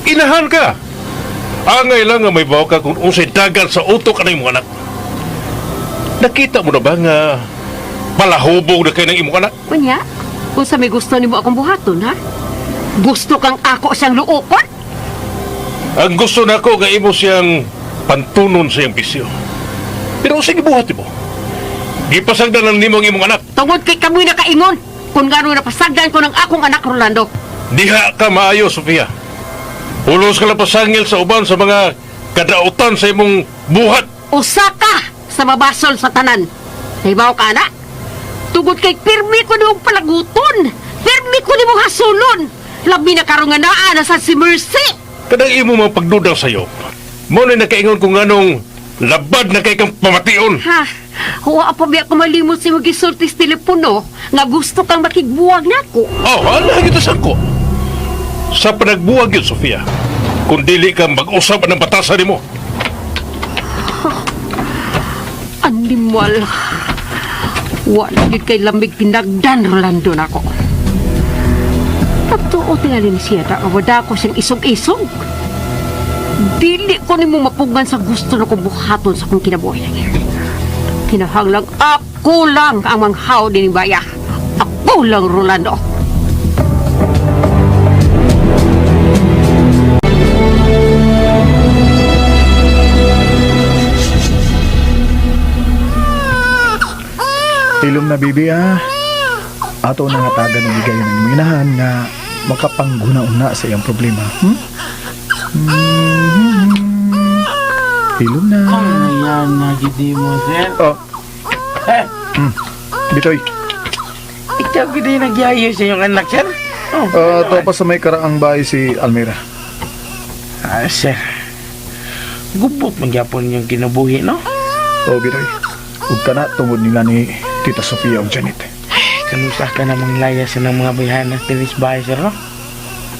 Inahan ka. Angay lang nga may bawa ka kung unsay dagan sa utok anang imong anak. Nakita mo na ba nga palahubog na kay ng imong anak? Kunya, kung sa may gusto nimo akong buhaton, ha? Gusto kang ako siyang luokon? Ang gusto nako nga imo siyang pantunon sa iyang bisyo. Pero unsay gibuhat nimo? Gipasagdan lang nimo ang imong anak. Tungod kay kamoy nakaingon, kung gano'n napasagdan ko ng akong anak, Rolando. Diha ka maayo, Sofia. Pulos ka lang pasangil sa uban sa mga kadautan sa imong buhat. Usa ka sa mabasol sa tanan. Nahibaw ka, anak? Tugod kay pirmi ko nimong palaguton. Pirmi ko nimong hasulon. Labi na karon nga naa na sa si Mercy. Kanang imo mga pagdudang sayo. Mao na nakaingon kung anong labad na kay kang pamation. Ha? Huwa pa biya ko malimot si magisulti sa telepono nga gusto kang makigbuwag nako. Oh, ala kita sangko. Sa panagbuwag yun, Sofia. Kung dili ka mag-usap ng batasan nimo. Animal. Wala gyud kay lamig pinagdan Rolando nako. Totoo tingali ni siya ta wala ko siyang isog-isog. Dili ko nimo mapugan sa gusto na kong buhaton sa kong kinabuhi. Kinahanglang ako lang ang manghaw din baya. Ako lang, Rolando. Ilom na, bibi, ah. Ato na hatagan ng higayon ng imong inahan nga makapangguna-una sa iyang problema. Hmm? Hilom na. Ayan na gidi mo, sir. Oh. Eh. Bitoy. Ikaw gidi nagyayo sa iyong anak, sir? Oh, To pa sa may karaang bahay si Almira. Ah, sir. Gubot man gyapon yung kinabuhi, no? Oh, Bitoy. Ug kana tungod nila ni Tita Sofia ug Janet. Kanusa ka namang laya sa ng mga bayhana tinis bahay, sir, no?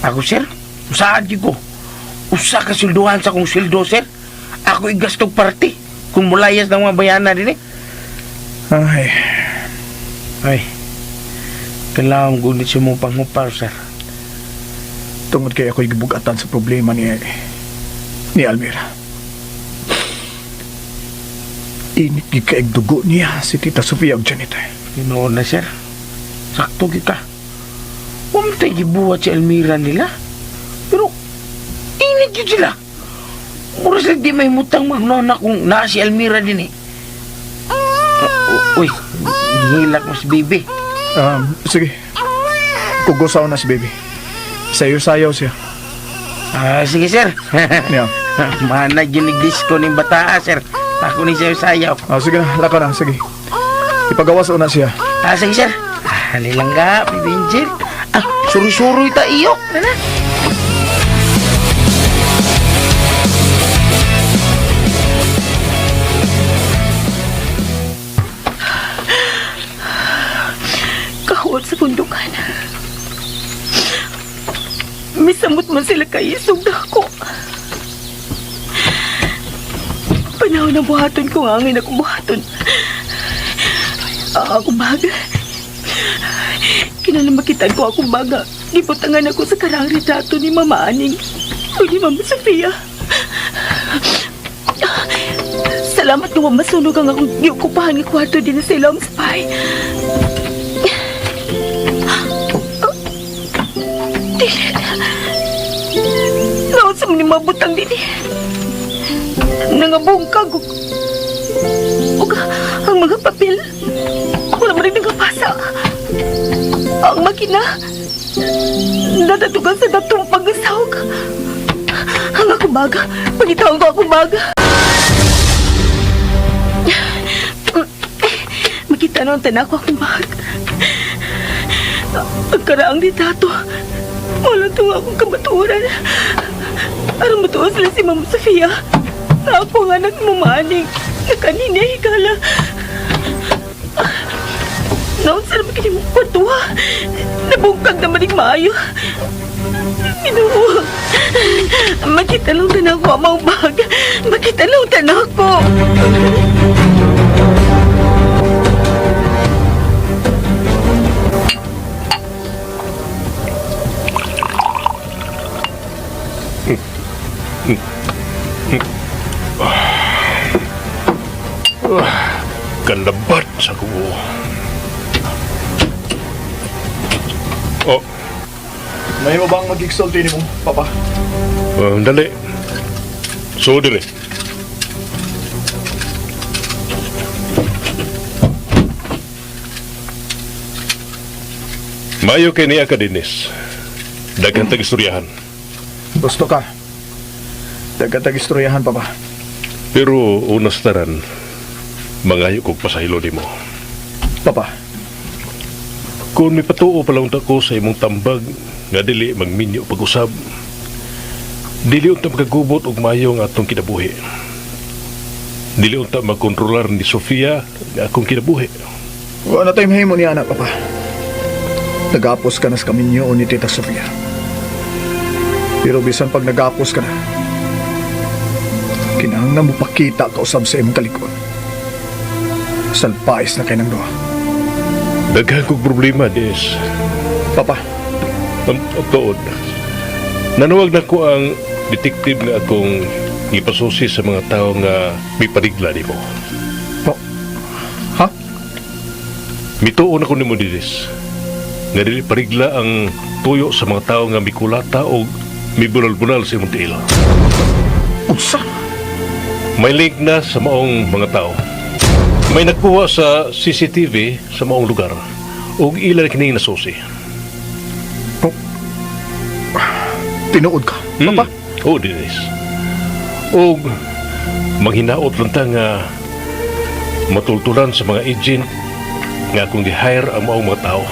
Ako, sir, usaan jud ko. Usa ka swelduhan sa akong sweldo, sir. Ako igastog parte kung mulayas ng mga bayhana din, eh. Ay. Ay. Kailangan gunit siya mong panghupar, sir. Tungod kay ako'y gibugatan sa problema ni Almira. Init gid kaig dugo niya si Tita Sofia ug Janet. Tinuod na, sir. Sakto kita. Umtay gibuhat si Almira nila. Pero, init yun sila. Mura sila di may mutang magnona kung naa si Almira din eh. Uy, hihilak mo si baby. Sige. Kugusaw na si baby. Sayo-sayaw siya. Ah, sige, sir. Yeah. Manag yun disco ni bataa, sir. Ako ni sayo-sayaw. Ah, sige na, laka na, sige. Ipagawas una siya. Ah, sige, sir. Ah, lang ka, baby Angel. Ah, suri-suri ta iyo. Ano? Kahuot sa pundukan. Misamot man sila kay isog dako. Panahon na buhaton ko ang angin akong buhaton. Akong baga. Kinalamakitan ko akong baga. Gibutangan ako sa karang retrato ni Mama Aning o ni Mama Sofia. Salamat nga masunog ang akong giukupahan nga kwarto din sa ilong spy. Dili. Naon sa mga mabutang din eh. Nangabungkag og ang mga papel. Wala man rin nangapasa. Ang makina. Natatugan sa datong pag-asawag. Ang akong baga. Pagitawag ko akong baga. Makita noon tanak ko akong bag. Ang karaang ditato. Wala itong akong kamaturan. Aron matuon sila si Mama Sofia. Na ako ang anak mo maaning. Na kanina higala. Noon sila makinig mong kwartuha. Nabungkag naman yung maayo. Ginoo. Makita lang tanak ko ang bag. Makita lang tanak ko. Kalabat sa kubo. Oh, May mo bang mag-exulti ni mo, Papa? Dali. So, dire. Mayo kay niya ka, Dennis. Daghan tag istoryahan. Gusto ka. Daghan tag-istoryahan, Papa. Pero unas taran, mangayo kog pasaylo nimo. Papa. Kung may patuo pa lang ko sa imong tambag nga dili magminyo pag-usab, dili unta makagubot og maayo ang atong kinabuhi. Dili unta makontrolar ni Sofia nga akong kinabuhi. Wala na tayo mahimo niya, anak, Papa. Nagapos ka na sa kaminyo ni Tita Sofia. Pero bisan pag nagapos ka na, kinahanglan mo pakita kausab sa imong kalikon. Salpais na kay ng duha. Daghan kog problema, Des. Papa. Ang tuod. Nanawag na ko ang detective nga akong gipasusi sa mga tao nga miparigla nimo. Ha? Mituon ako nimo Dennis. Nga dili parigla ang tuyo sa mga tao nga mikulata o mibunal-bunal sa imong tiil. Unsa? May link na sa maong mga tao. May nakuha sa CCTV sa maong lugar ug ila kining nasusi. Tinuod ka, Papa? Oo, Dennis. Og Manghinaot lang ta nga matultulan sa mga agent nga akong gi-hire ang maong mga tao.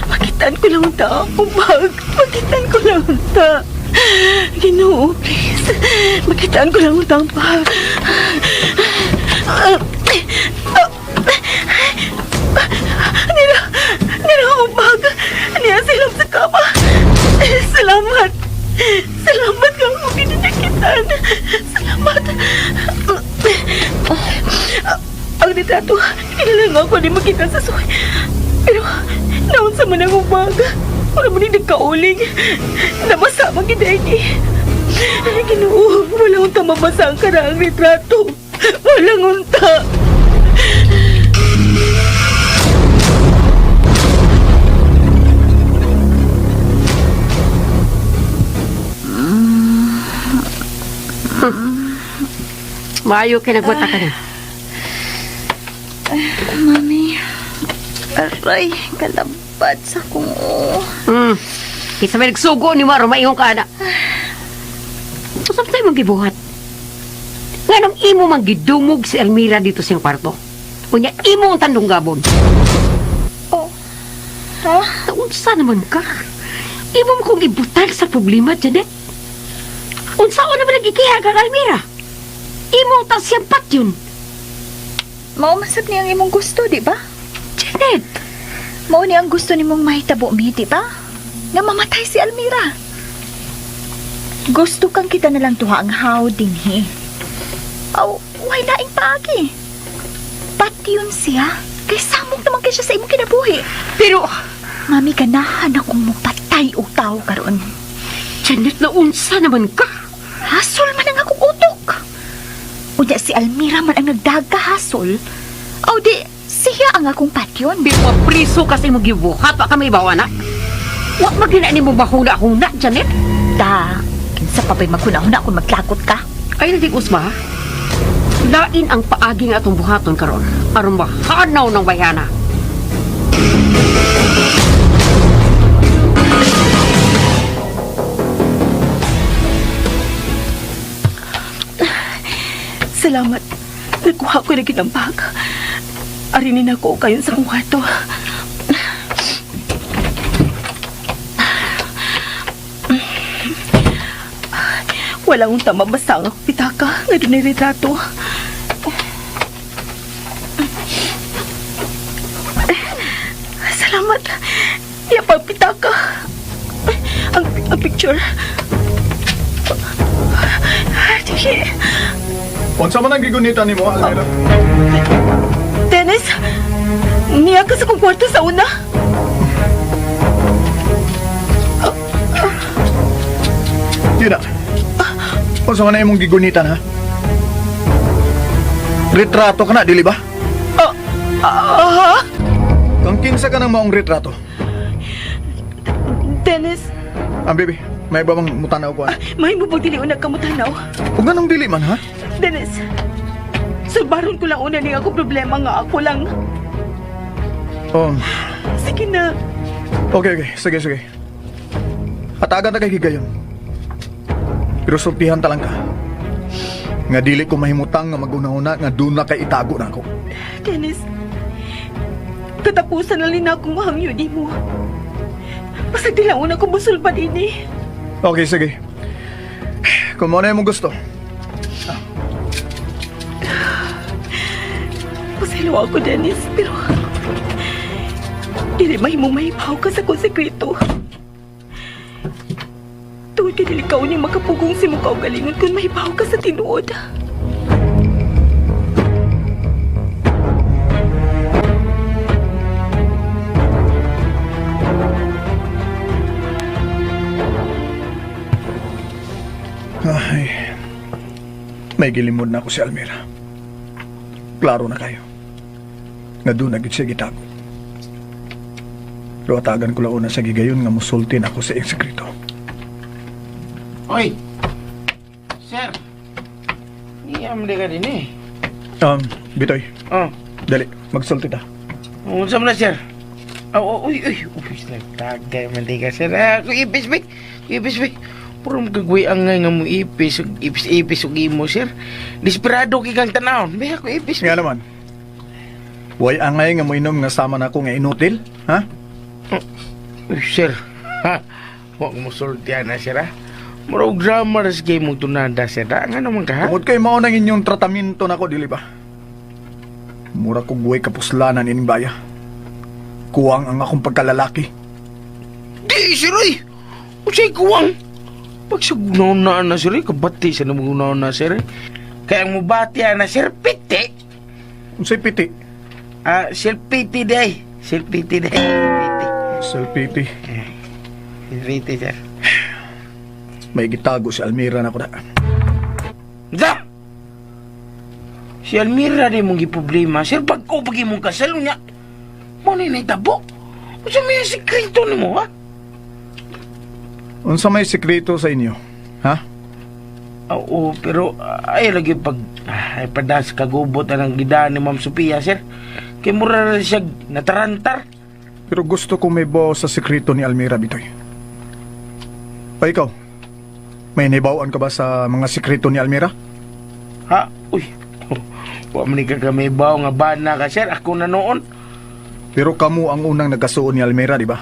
Makitaan ko lang ta akong bag. Makitaan ko lang ta. Ginoo, please. Makitaan ko lang ta ang bag. Nila, nila akong bag. Niya sila sa kama. Salamat. Salamat ka akong gininakitan. Salamat. Ang litrato, kailangan ako ni makita sa suway. Pero, naon sa man ang umaga. Wala mo ni nagkauling. Nabasa man gid ini. Ay, Ginoo, wala unta mabasa ang karaang litrato. Walang unta. Maayo kay nagbata ka na. Mami, aray, kalabad sa kong oh. Kinsa may nagsugo ni Maro, maingong ka na. Usap tayo mong gibuhat. Nganong imo mang gidumog si Elmira dito sa iyong kwarto? Unya, imo ang tandong gabon. Oh, ha? Unsa naman ka? Imo mo kong ibutan sa problema, Janet. Unsa o naman nag-ikiha kang Almira? Imo ang tas siyang yun. Mao man sad ni ang imong gusto, di ba? Janet! Mao ni ang gusto nimong mahitabo mi, di ba? Nga mamatay si Almira. Gusto kang kita na lang tuha ang how dinhi. Aw, way laing paagi. Pati yun siya. Kay samok naman kay siya sa imong kinabuhi. Pero, Mami, ganahan akong mupatay og tao karon. Janet, naunsa naman ka? Hasol man ang akong utok. Unya si Almira man ang nagdagahasol. Aw di, siya ang akong patyon. Pero mapriso kasi mo gibuhat, wa ka may bawa na. Wa magina ni mo mahuna-huna, Janet. Ta, kinsa pa ba'y maghuna-huna kung maglagot ka? Ay, nating usba, ha? Lain ang paagi nga atong buhaton karon aron mahanaw ng bayana. Salamat. Nakuha ko na kitang bag. Arinin ako kayon sa kong kwarto. Walang unta mabasa ang akong pitaka nga dunay retrato. Salamat. Iya pa ang pitaka. Ang picture. Dili. Unsa man ang gigunitan nimo, Almira? Dennis, niya ka sa kong kwarto sa una. Yun na. Unsa man ang imong gigunitan, ha? Retrato ka na, dili ba? Ah, Kang kinsa ka ng maong retrato? Dennis, Ang baby, may ba bang mutanaw ko? may mo bang dili una kamutanaw? Ug nganong dili man, ha? Dennis, sulbaron ko lang una ni ako problema nga ako lang. Oh, Sige na. okay, okay. Sige, sige. Hatagan ta kay higayon. Pero sultihan ta lang ka. Nga dili ko mahimutang nga maguna-una nga doon na kay itago na ako. Dennis, katapusan na rin akong hangyo ni mo. Basta di lang una ko musulbad ini. Okay, sige. Kung mo na imong gusto. Pasaylo ako, Dennis, pero dili mahimong mahibaw ka sa kong sekreto. Tungod kay dili ka uning makapugong si mukha galingon kung mahibaw ka sa tinuod. Ay, may gilimod na ako si Almira. Klaro na kayo. Nga doon na gid siya gitago. Pero atagan ko launa sa gigayon nga musulti na ako sa iyang sekreto. Oy! Sir! Iyam di ka din eh. Bitoy. Oh. Dali, magsulti ta. Unsa man na, sir? Oh, oh, uy, uy, uy, nagtagay man di ka, sir. Ah, ako ipis, bay. Ipis, bay. Puro magkagway ang nga mo ipis, ug ipis-ipis ug imo, sir. Desperado kay kang tanawon. Bay, ako ipis. Nga naman. Way angay nga moinom nga sama na ako nga inutil, ha? Uy, sir. Ha? Wa mo sulti ana, sir, ha? Murag drama ras kay mong tunada, sir. Ha? Nga naman ka, ha? Tungod kay mao nang inyong tratamento nako dili ba? Mura kog way kapuslanan ining baya. Kuwang ang akong pagkalalaki. Di, sir, uy! Unsay kuwang? Pag sa gunaon na, sir, eh, kabati sa namang gunaon na, sir. eh. Kaya ang mubati, ana, sir, piti. Unsay piti? Ah, self-pity day. Self-pity day. Pity. Self-pity. Self-pity, sir. May gitago si Almira nako da. Da! Si Almira di mong giproblema, sir. Pag ko pag imong kasal niya, mo ni naitabo. Unsa may sekreto nimo, ha? Unsa may sekreto sa inyo? Ha? Oo, pero ay lagi pag ay padas kagubot ang gidaan ni Ma'am Sophia, sir. Kay mura na siya natarantar. Pero gusto kong may bawo sa sekreto ni Almira, Bitoy. Pa ikaw, may nibawaan ka ba sa mga sekreto ni Almira? Ha? Uy. Wa man ni ka kami bawo nga bana ka, sir. Ako na noon. Pero kamo ang unang nagkasuon ni Almira, di ba?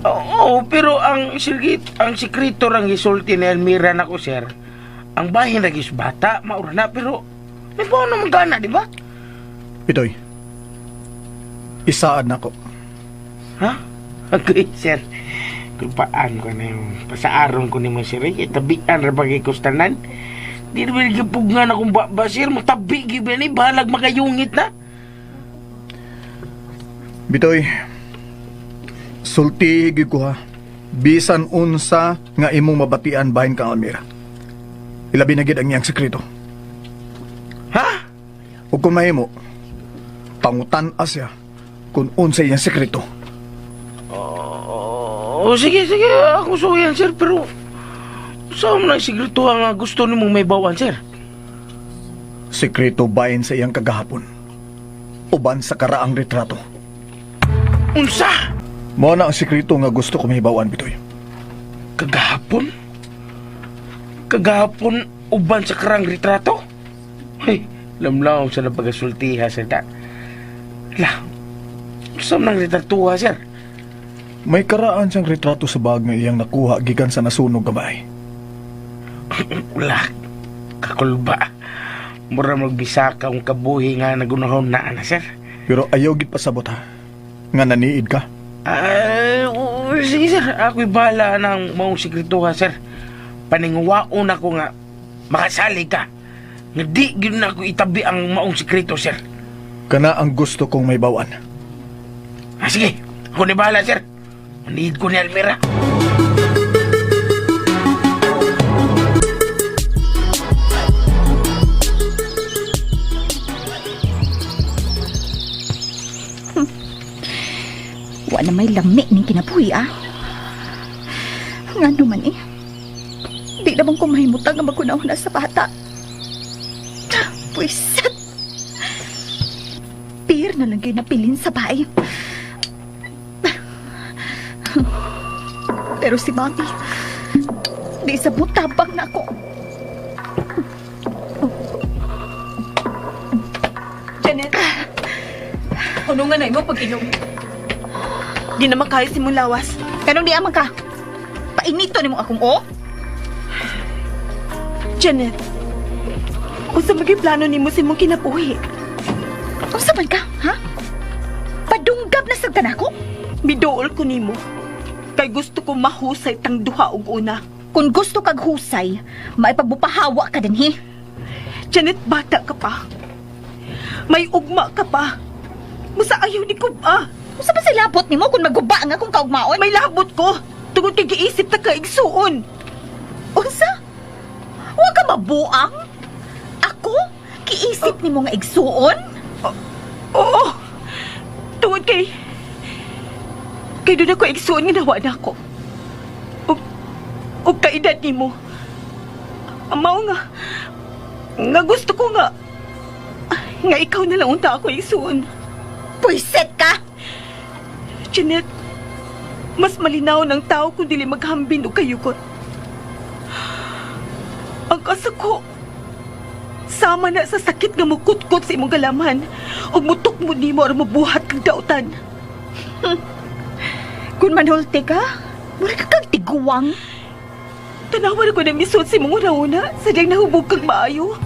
Oo, pero ang silgit, ang sekreto rang gisulti ni Elmira nako, sir. Ang bahin ra gyud sa bata, maura na pero may bawo naman gana, di ba? Bitoy, isaad nako. Ha? Okay, sir. Kulpaan ko na yung pasaaron ko ni mo, sir. Eh, tabian ra bagay ko sa tanan. Di na ba gipugngan akong ba, sir? Matabi gyud ba ni balag makayungit na. Bitoy, sulti gyud ko ha. Bisan unsa nga imong mabatian bahin kang Almira. Ilabi na gid ang iyang sekreto. Ha? Ug kung mahimo, pangutan siya kung unsa iyang sekreto. Oo, sige, sige. Ako suyan, sir. Pero saan mo na sikreto nga gusto nimo may bawan, sir? Sekreto bahin sa iyang kagahapon. Uban sa karaang retrato. Unsa? Mao na ang sekreto nga gusto ko mahibawan, Bitoy. Kagahapon? Kagahapon uban sa karang retrato? Hey, lamlaw sa napagasultiha, sir. Da. La, saan nang retratuha, sir? May karaan siyang retrato sa bag nga iyang nakuha gikan sa nasunog nga bahay. Wala, kakulba. Mura magbisaka ang kabuhi nga nagunahon na, ana, sir. Pero ayaw gid pasabot ha. Nga naniid ka. Ay, oo, sige, sir. Ako'y bahala ng maong sekretuha, sir. Paninguwaon ako nga makasali ka. Nga di gyud na ako itabi ang maong sekreto, sir. Kana ang gusto kong may bawan. Ah, sige. Ako ni bahala, sir. Maniid ko ni Almira. Wa na may lami ning kinabuhi ah. Nga naman eh. Di naman ko mahimutang nga magkunaw na sa bata. Pwisit! Pir na lang kayo napilin sa bahay. Pero si Mami, di sa butabang na ako. Janet, ano nga na imo pag-inom? Di naman kaya si mong lawas. Kanong di amang ka? Painito nimo akong o? Janet, unsa maging plano nimo sa imong kinabuhi? Unsa man ka, ha? Padunggab na sagtan ako? Miduol ko nimo. Kay gusto ko mahusay tang duha og una. Kung gusto kag husay, maipagbupahawa ka dinhi. Janet, bata ka pa. May ugma ka pa. Musa ayaw ni Kuba. Unsa ba silabot nimo kung maguba ang akong kaugmaon? May labot ko. Tungod kay giisip ta ka igsuon. Unsa? Wa ka mabuang? Ako? Kiisip nimo nga igsuon? Oo. Tungod kay... Kay doon ako igsuon nga nawa na ako. Og kaedad nimo. Mao nga... Nga gusto ko nga... Nga ikaw na lang unta ako isuon. Pwisit ka! Jeanette, mas malinaw ng tao kung dili maghambin o kayukot. Ang kasako, sama na sa sakit nga mukutkot sa imong galaman ug mutukmod nimo aron mabuhat kag dautan. Kung manulti ka, mura ka kang tiguang. Tanawan ko ng misod sa imong una-una sa diyang nahubog kag maayo.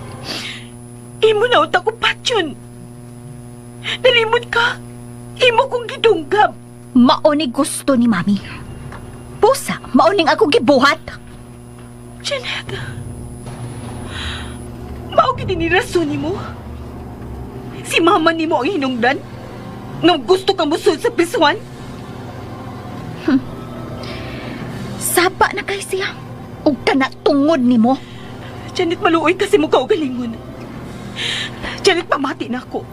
Imo na unta ko patyon. Nalimot ka. Imo kong gidunggab. Mao ni gusto ni Mami. Pusa, mauning ako gibuhat. Jeanette, mao gid ni rason nimo. Si mama nimo ang hinungdan nga gusto ka musud sa prisuan. Saba na kay siya. Ug kana tungod nimo. Janet, maluoy kasi mo kaugalingon. Janet, pamati na ako.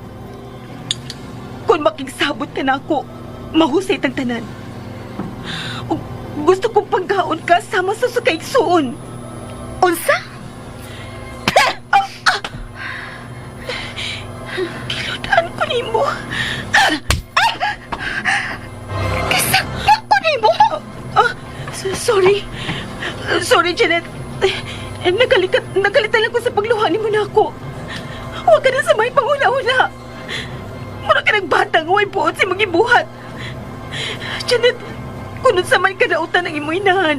Kung makigsabot ka na ako, mahusay tang tanan. Ug gusto kong pagkaon ka sama sa sukaigsuon. Unsa? Giludan ko nimo. Kisakyak ko nimo. Sorry. Sorry, Janet. Eh, nagalitan lang ko sa pagluha nimo na ako. Huwag ka na sa may panguna-una. Mura ka ng batang way buot sa imong gibuhat. Janet, kunod sa man kadautan ang imong inahan,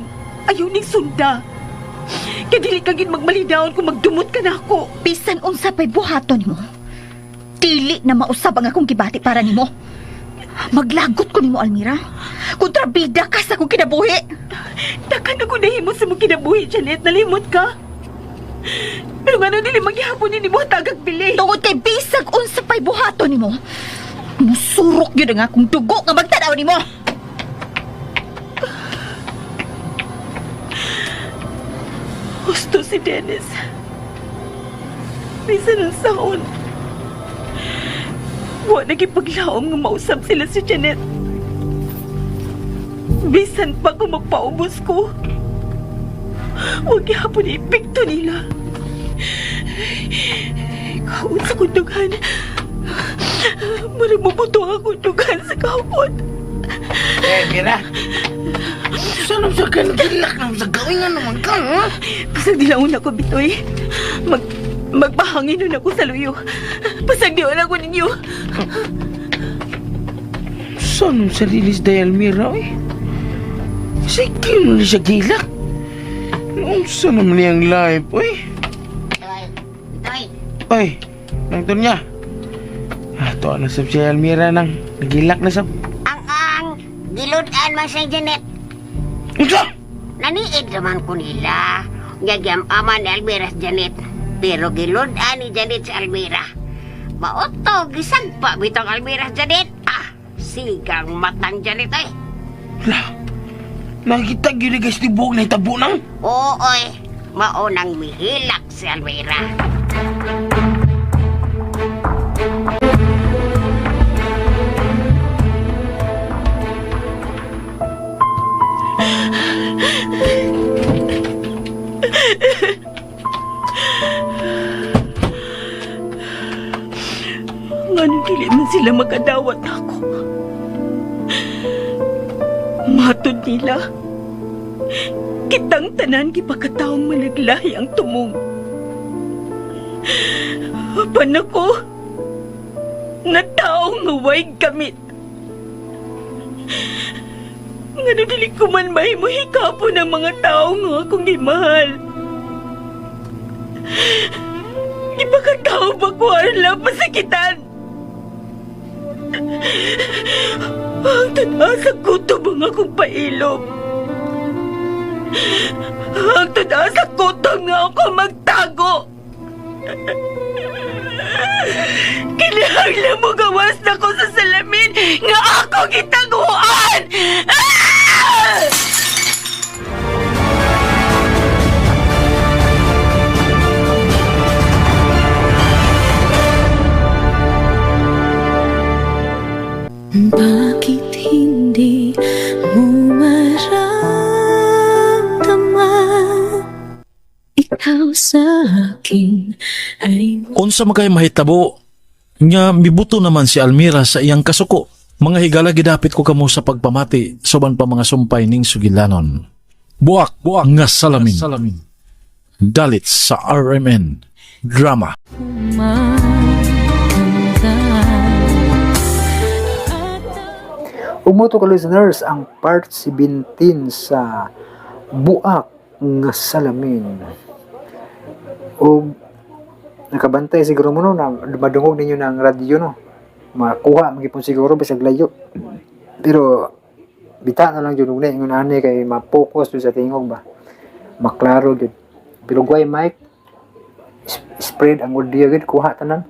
ayaw ning sunda. Kaya dili ka gid magmalidawon kung magdumot ka na ako. Bisan unsa pa'y buhaton nimo. Dili na mausab ang akong gibati para nimo. Maglagot ko nimo, Almira. Kontrabida ka sa akong kinabuhi. Takan ako nahimo sa mong kinabuhi, Janet. Nalimot ka. Pero nga dili maghihapon ni mo tagag bili. Tungod kay bisag unsa pa'y buhaton nimo. Musurok yun ang akong dugo nga magtanaw nimo. Gusto si Dennis. Bisan ang saon. Wa nagipaglaom nga mausap sila si Janet. Bisan pa kung magpaubos ko. Huwag gihapon ipikto nila. Kaon sa kundughan. Murag mabuto ang kundughan sa kahapon. Eh, Mira. Saan ang sa gilak na sa gawin nga naman ka, ha? Pasag dilaon ako, Bitoy. Magpahangin nun ako sa luyo. Pasag dilaon ako ninyo. Saan ang sarili sa Almira, eh? Sige mo na siya gilak. Saan naman niyang life, eh? Bitoy, Bitoy. Oy, nang niya. Ah, to na sab si Almira nang nagilak na sab. Ang giludan man sa Janet. Unsa? Naniid naman ko nila. Nga giyam-aman ni Almira sa Janet. Pero giludan ni Janet sa Almira. Maoto, gisagpa bitong Almira sa Janet. Ah, sigang matang Janet ay. La. Nakita gyud guys tibok na itabo nang. Oo, oy. Maunang mihilak si Almira. Nganong dili man sila makadawat ako. Matod nila. Kitang tanan gipakataong managlahi ang tumong. Apan ako, na taong nga way gamit. Ngano dili ko man mahimo hikapon ang mga tao nga akong gimahal. Gipakatao ba ko aron lang pasakitan? Ang tanaw sa gutom ang akong pailom. Ang tanaw sa gutom nga ako magtago. Kinahanglan mo gawas na ko sa salamin nga ako gitaguan! Ah! Bakit hindi mo maramdaman ikaw sa akin ay Unsa man kay mahitabo Nga mibuto naman si Almira sa iyang kasuko. Mga higala, gidapit ko kamo sa pagpamati sa uban pa mga sumpay ning sugilanon. Buak, buak nga salamin. Dalit sa RMN Drama. Umuto ka listeners ang part 17 sa Buak nga Salamin. O nakabantay siguro mo no na madungog ninyo ng radyo, no. Makuha magipon siguro bisag layo. Pero bita na lang jud og ingon ani kay ma-focus jud sa tingog ba. Maklaro jud. Pero guway mic spread ang audio gid, kuha tanan.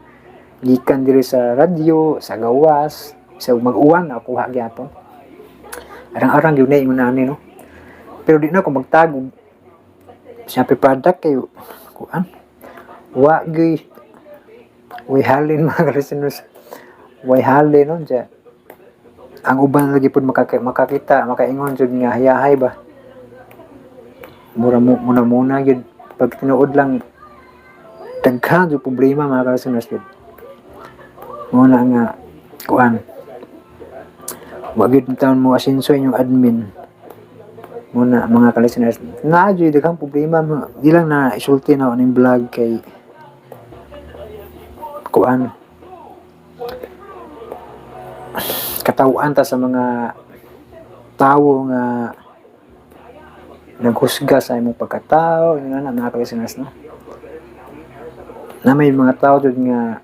Gikan diri sa radyo, sa gawas, sa mag-uwan nakuha gyapon. Arang-arang gyud na ingon ani, no. Pero di na ko magtag og Shopee product kay kuan. Wa gyud way halin, mga listeners. Way halin, no, diya. Ang uban lagi pud makakita, makaingon jud nga hayahay ba. Mura mo muna muna gyud pag tinuod lang daghan jud problema, mga listeners, gyud. Muna nga kuan. Wa gyud taon mo asinso inyong admin muna, mga ka-listeners, na jud daghang problema, di lang na isulti na ning vlog kay kuan, katawhan ta sa mga tawo nga naghusga sa imong pagkatao, yun na, mga ka-listeners, no, na may mga tao jud nga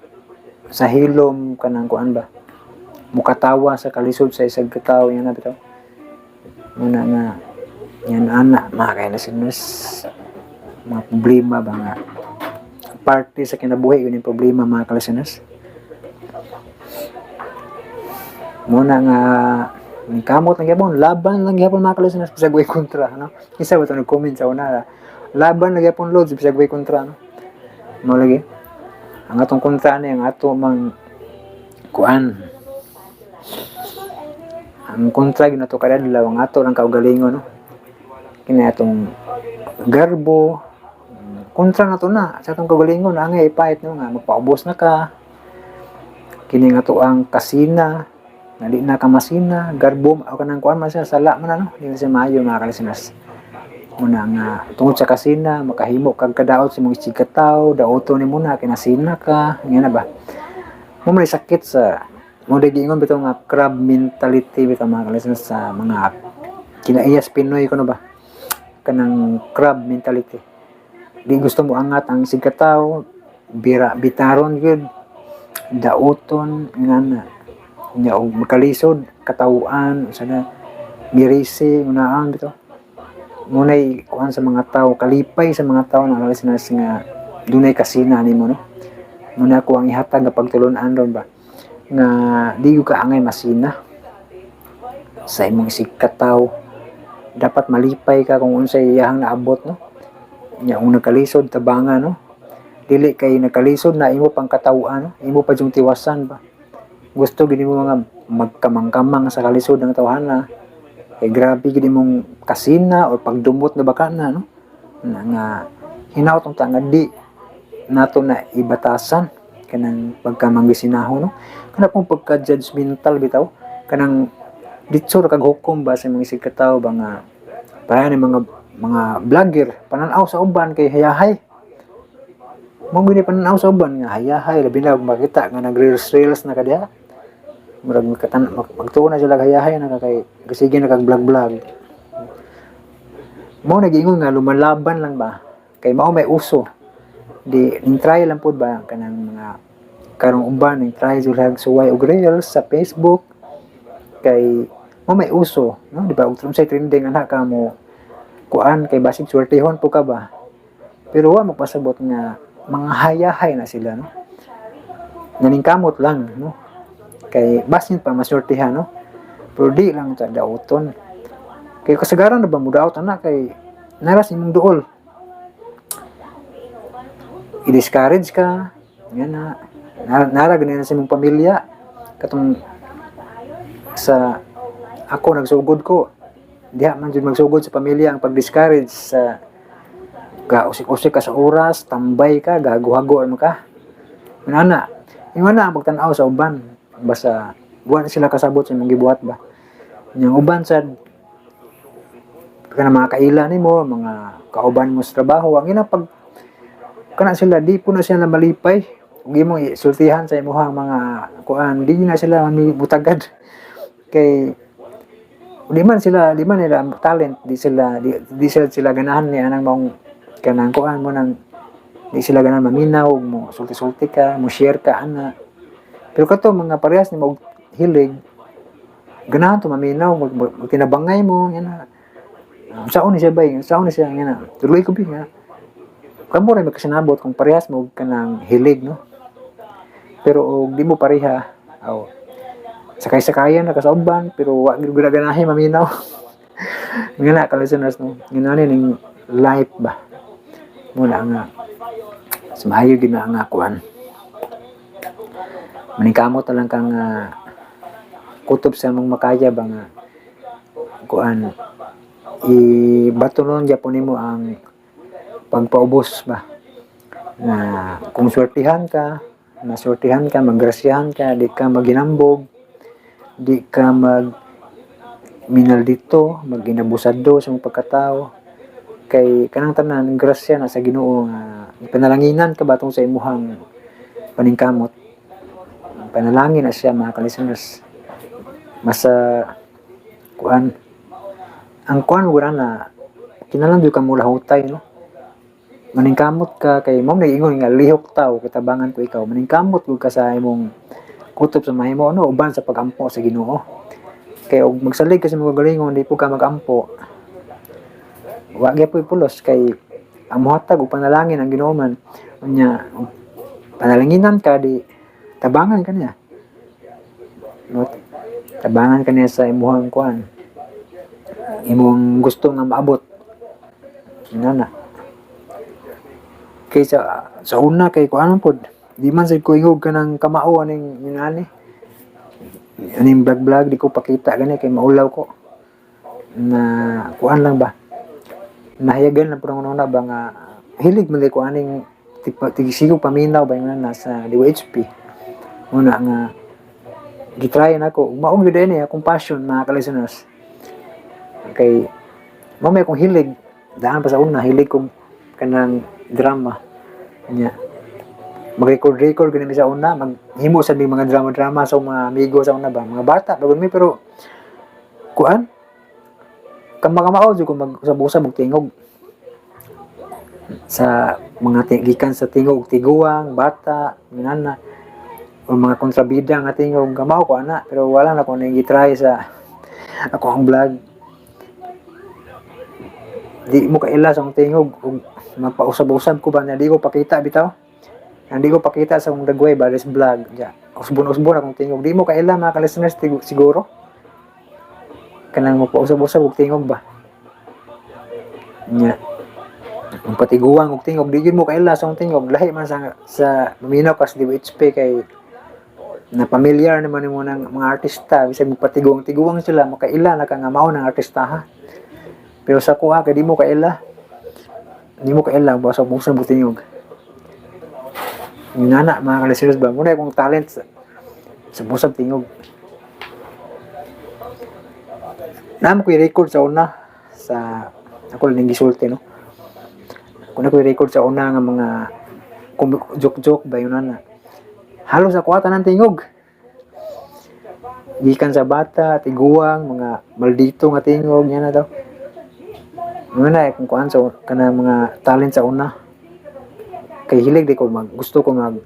sa hilom kanang kuan ba, mukatawa sa kalisod sa isang katao, yan na bitaw. Muna nga yan ana, mga ka-listeners, mga problema ba nga parte sa kinabuhi yun yung problema, mga ka-listeners. Muna nga ni kamot lang gyapon, laban lang gyapon, mga ka-listeners, bisag way kontra, no. Isa ba to nag-comment sa una, "Laban lang gyapon, Lods, bisag way kontra," no. Mo lagi ang atong kontra ni ang ato mang kuan, ang kontra gyud nato kada adlaw ang ato lang kaugalingon, no. Kini atong garbo, kontra na to na sa atong kaugalingon, angay ipahit, no, nga magpaubos na ka. Kini nga to ang kasina nga di na ka masina, garbo o kanang kuan man siya, sala man na, no. Di na siya maayo, mga ka-listeners. Muna nga tungod sa kasina makahimo kag kadaot sa imong isigkatawo, daoto ni muna kinasina ka nga na ba mo may sakit sa mo giingon bitaw nga crab mentality bitaw, mga ka-listeners, sa mga kinaiyas Pinoy kuno ba, kanang crab mentality, di gusto mo angat ang isigkatawo, bira bitaron gyud, daoton nga na nya og makalisod katawhan sana mirisi unaan bitaw. Munay kuan sa mga tao, kalipay sa mga tao na listeners nga dunay kasina nimo, no. Muna ako ang ihatag nga pagtulun-an ron ba nga di gyud ka angay masina sa imong isigkatawo. Dapat malipay ka kung unsay iyahang naabot, no. Nya kung nagkalisod, tabanga, no. Dili kay nagkalisod na imo pang katawhan, no, imo pa jung tiwasan ba. Gusto gid mo mga magkamang-kamang sa kalisod ng tawhana kay grabe gid imong kasina or pagdumot na baka na, no, na nga hinaut unta nga di nato na ibatasan kanang pagkamanggisinaho, no, kana pong pagka judgmental bitaw, kanang ditso ra kag hukom ba sa mga isigkatawo ba nga para ni mga vlogger, pananaw sa uban kay hayahay mo gini, pananaw sa uban nga hayahay, labi na og makita nga nag-reels reels na ka diha, murag magtuo na sila hayahay na ka kay sige na kag vlog vlog mo. Nag-ingon nga lumalaban lang ba kay mao may uso, di ning try lang pud ba kanang mga karong uban ning try sila suway og reels sa Facebook kay mo may uso, no, di ba? Og unsay trending ana ka mo kuan kay basig swertehon po ka ba. Pero wa magpasabot nga mga hayahay na sila, no, naningkamot lang, no, kay basin pa maswertehan, no. Pero di lang ta dauton kay kasagaran na ba mo daot ana kay naras imong duol, i-discourage ka nga na nara ganyan sa imong pamilya. Katong sa ako nagsugod ko, diha man jud magsugod sa pamilya ang pag-discourage sa ka, usik-usik ka sa oras, tambay ka, gago-hago man ka. Ana Ingon na ang pagtan-aw sa uban, basta wa na sila kasabot sa imong gibuhat ba. Nya ang uban sad kana mga kaila nimo, mga kauban mo sa trabaho, ang ina pag kana sila di po na sila malipay ug imong sultihan sa imuhang mga kuan, di na sila mutagad kay di man sila, di man nila talent, di sila di sila sila ganahan ni anang maong kanang kuan mo nang di sila ganahan maminaw ug mo sulti-sulti ka, mo share ka ana. Pero kato mga parehas nimo og hilig, ganahan to maminaw, magtinabangay mo yan na. Saon ni siya bay, saon ni siya nga na. Tuloy ko bi nga. Kamo ra magkasinabot kung parehas mo og kanang hilig, no. Pero og di mo pareha, aw sakay-sakayan na ka sa uban pero wa gyud ganahi maminaw. Nga na ka listeners, no. Nga ning life ba. Muna nga sumayo gyud na nga kuan. Maningkamot na lang kang kutob sa mong makaya ba nga kuan, ibato nun gyapon nimo ang pagpaubos ba na kung swertihan ka, maswertihan ka, maggrasyahan ka, di ka maginambog, di ka mag minaldito, maginabusado sa mong pagkatao, kay kanang tanan grasya na sa Ginoo nga panalanginan ka ba tungod sa imuhang paningkamot. Panalangin na siya, mga ka-listeners. Masa kuan ang kuan wala na kinahanglan jud ka mulahutay, no. Maningkamot ka kay mao nag-ingon nga lihok taw kitabangan ko ikaw. Maningkamot gud ka sa imong kutob sa mahimo, no, uban sa pagampo sa Ginoo. Kay og magsalig ka sa imong kagalingon, di po ka magampo, wa gyapoy pulos, kay ang mohatag og panalangin ang Ginoo man. Unya panalanginan ka, di tabangan ka niya, no? Tabangan ka niya sa imuhang kuan, imong gusto nga maabot na. Kay sa una kay kuan man pod, di man sad ko ingog kanang kamao aning inani aning vlog vlog, di ko pakita gani kay maulaw ko na kuan lang ba, nahayagan lang pud ang una ba nga hilig man ko aning tigsigo paminaw ba yung nasa DYHP. Muna nga gitry na ko maong gyud ini akong passion, mga ka-listeners, kay mao may akong hilig daan pa sa una, hilig kong kanang drama nya. Mag-record record gani mi sa una, maghimo sa mga drama drama sa mga amigo sa una ba, mga bata pa mi, pero kuan kamakamao jud ko mag usab-usab og tingog sa mga gikan sa tingog tiguang bata minana o mga kontrabida nga tingog, kamao ko ana. Pero wala na ko nang gitry sa ako ang vlog. Di mo kaila sa akong tingog ug magpausab-usab ko ba na di ko pakita bitaw. Hindi ko pakita sa akong dagway ba this vlog ja. Usbon-usbon akong tingog. Di mo kaila, mga ka-listeners, siguro kanang magpausab-usab og tingog ba nya. Kung patiguang og tingog, di gyud mo kaila sa akong tingog. Lahi man sa maminaw ka sa DWHP kay na familiar naman nimo ng mga artista, bisag magpatiguang-tiguang sila, makaila na ka nga mao ng artista ha. Pero sa kuha kay di mo kaila. Di mo kaila basta buksan mo tingog. Yung nana, mga ka-listeners ba, muna akong talent sa busag tingog. Naam ko i-record sa una sa ako lang gisulti, no. Kung ako i-record sa una nga mga joke-joke ba yun na. Halos ako ata ng tingog. Gikan sa bata, tiguang, mga maldito nga tingog, yan na daw. Muna kung kuan sa kana mga talent sa una. Kay hilig di ko mag gusto ko mag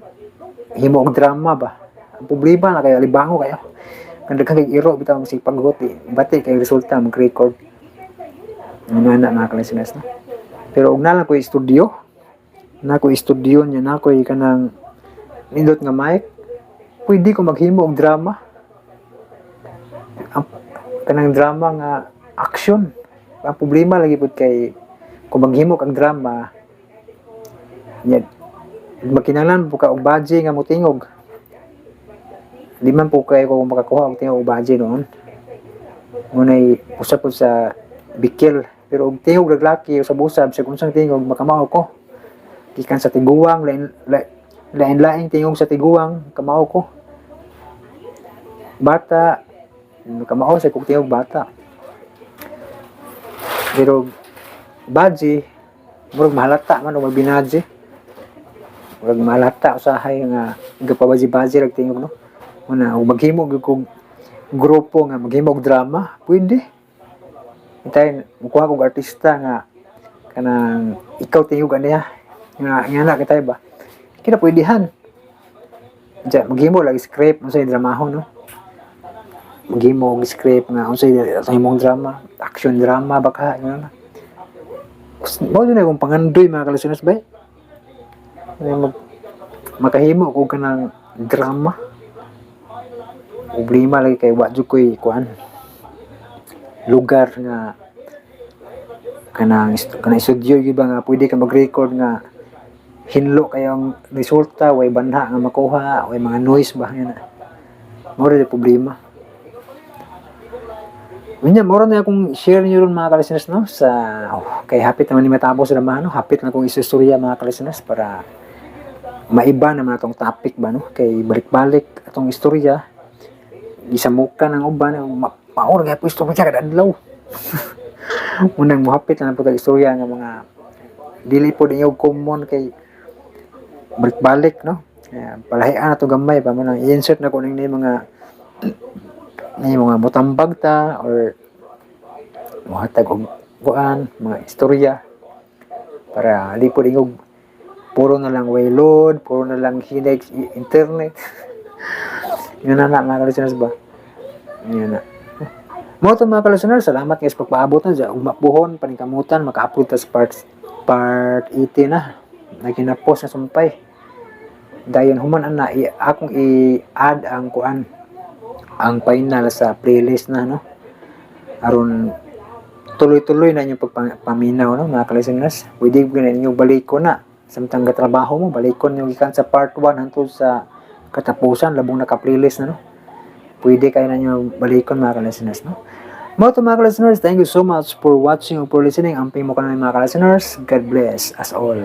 himo og drama ba. Ang problema na kay libango kayo. Kan daghan kay iro bitaw ang sipaggot di bati kay resulta mag-record. Ano na mga ka-listeners, no? Pero og na lang ko studio, na ko studio niya, na ko kanang nindot nga mic, pwede ko maghimo og drama. Ang kanang drama nga action. Ang problema lagi pud kay kung maghimo kag drama nya, makinahanglan po ka og budget nga motingog. Di man po kay ko makakuha og tingog og budget noon. Ngunay usab po sa bikil, pero og tingog laglaki usab-usab sa unsang tingog makamao ko. Gikan sa tiguang lain, Lain-laing tingog sa tiguang, kamao ko. Bata, kamao sa kong tingog bata. Pero baji, murag mahalata man og magbinaji. Murag mahalata usahay nga gapabaji-baji rag tingog, no. Una, ug maghimo gyud kog grupo nga maghimo og drama, pwede. Itay mukuha kog artista nga kanang ikaw tingog aniya. Nga nga na kitay ba? Kina pwedihan. Diya, maghimo lang script unsay dramahon, no. Maghimo og script nga unsay sa imong drama, action drama baka nga na. Mao na akong pangandoy, mga kalisunod ba? Makahimo ko kanang drama. Problema lagi kay wa jud ko'y kuan lugar nga kanang studio gyud ba nga pwede ka mag-record nga hinlo kayo ang resulta, way banha nga makuha, way mga noise ba nga na. Mao ra problema. Unya, mao ra na akong share niyo ron, mga ka-listeners, no, sa oh, kay hapit naman ni matapos sa no, hapit na kong istorya, mga ka-listeners, para maiba naman atong topic ba, no, kay balik-balik atong istorya, gisamukan ang uban, mao ra gyud istorya kada adlaw. Unang mohapit na po tag istorya nga mga dili po ninyo common kay balik-balik, no. Kaya palahian na to gamay pa mo nang i-insert na ko ning ni mga mutambag ta or mohatag og kuan mga istorya para di po ingog puro na lang way load, puro na lang hinay internet. Yun na na, mga ka-listeners ba? Yun na. Mao to, mga ka-listeners, salamat guys pagpaabot na dyan. Umapuhon, paningkamutan, maka-upload ta sa part 80 na. Naginapos na sumpay. Dayon human ana akong i-add ang kuan, ang final sa playlist na, no, aron tuloy-tuloy na inyong pagpaminaw, no, mga ka-listeners. Pwede na ninyo balikon na samtang gatrabaho mo, balikon niyo gikan sa part 1 hangtod sa katapusan, labong naka-playlist na, no. Pwede kayo na nyo balikon, mga ka-listeners, no. Mao to, mga ka-listeners, thank you so much for watching or for listening. Amping mo ka na, mga ka-listeners. God bless us all.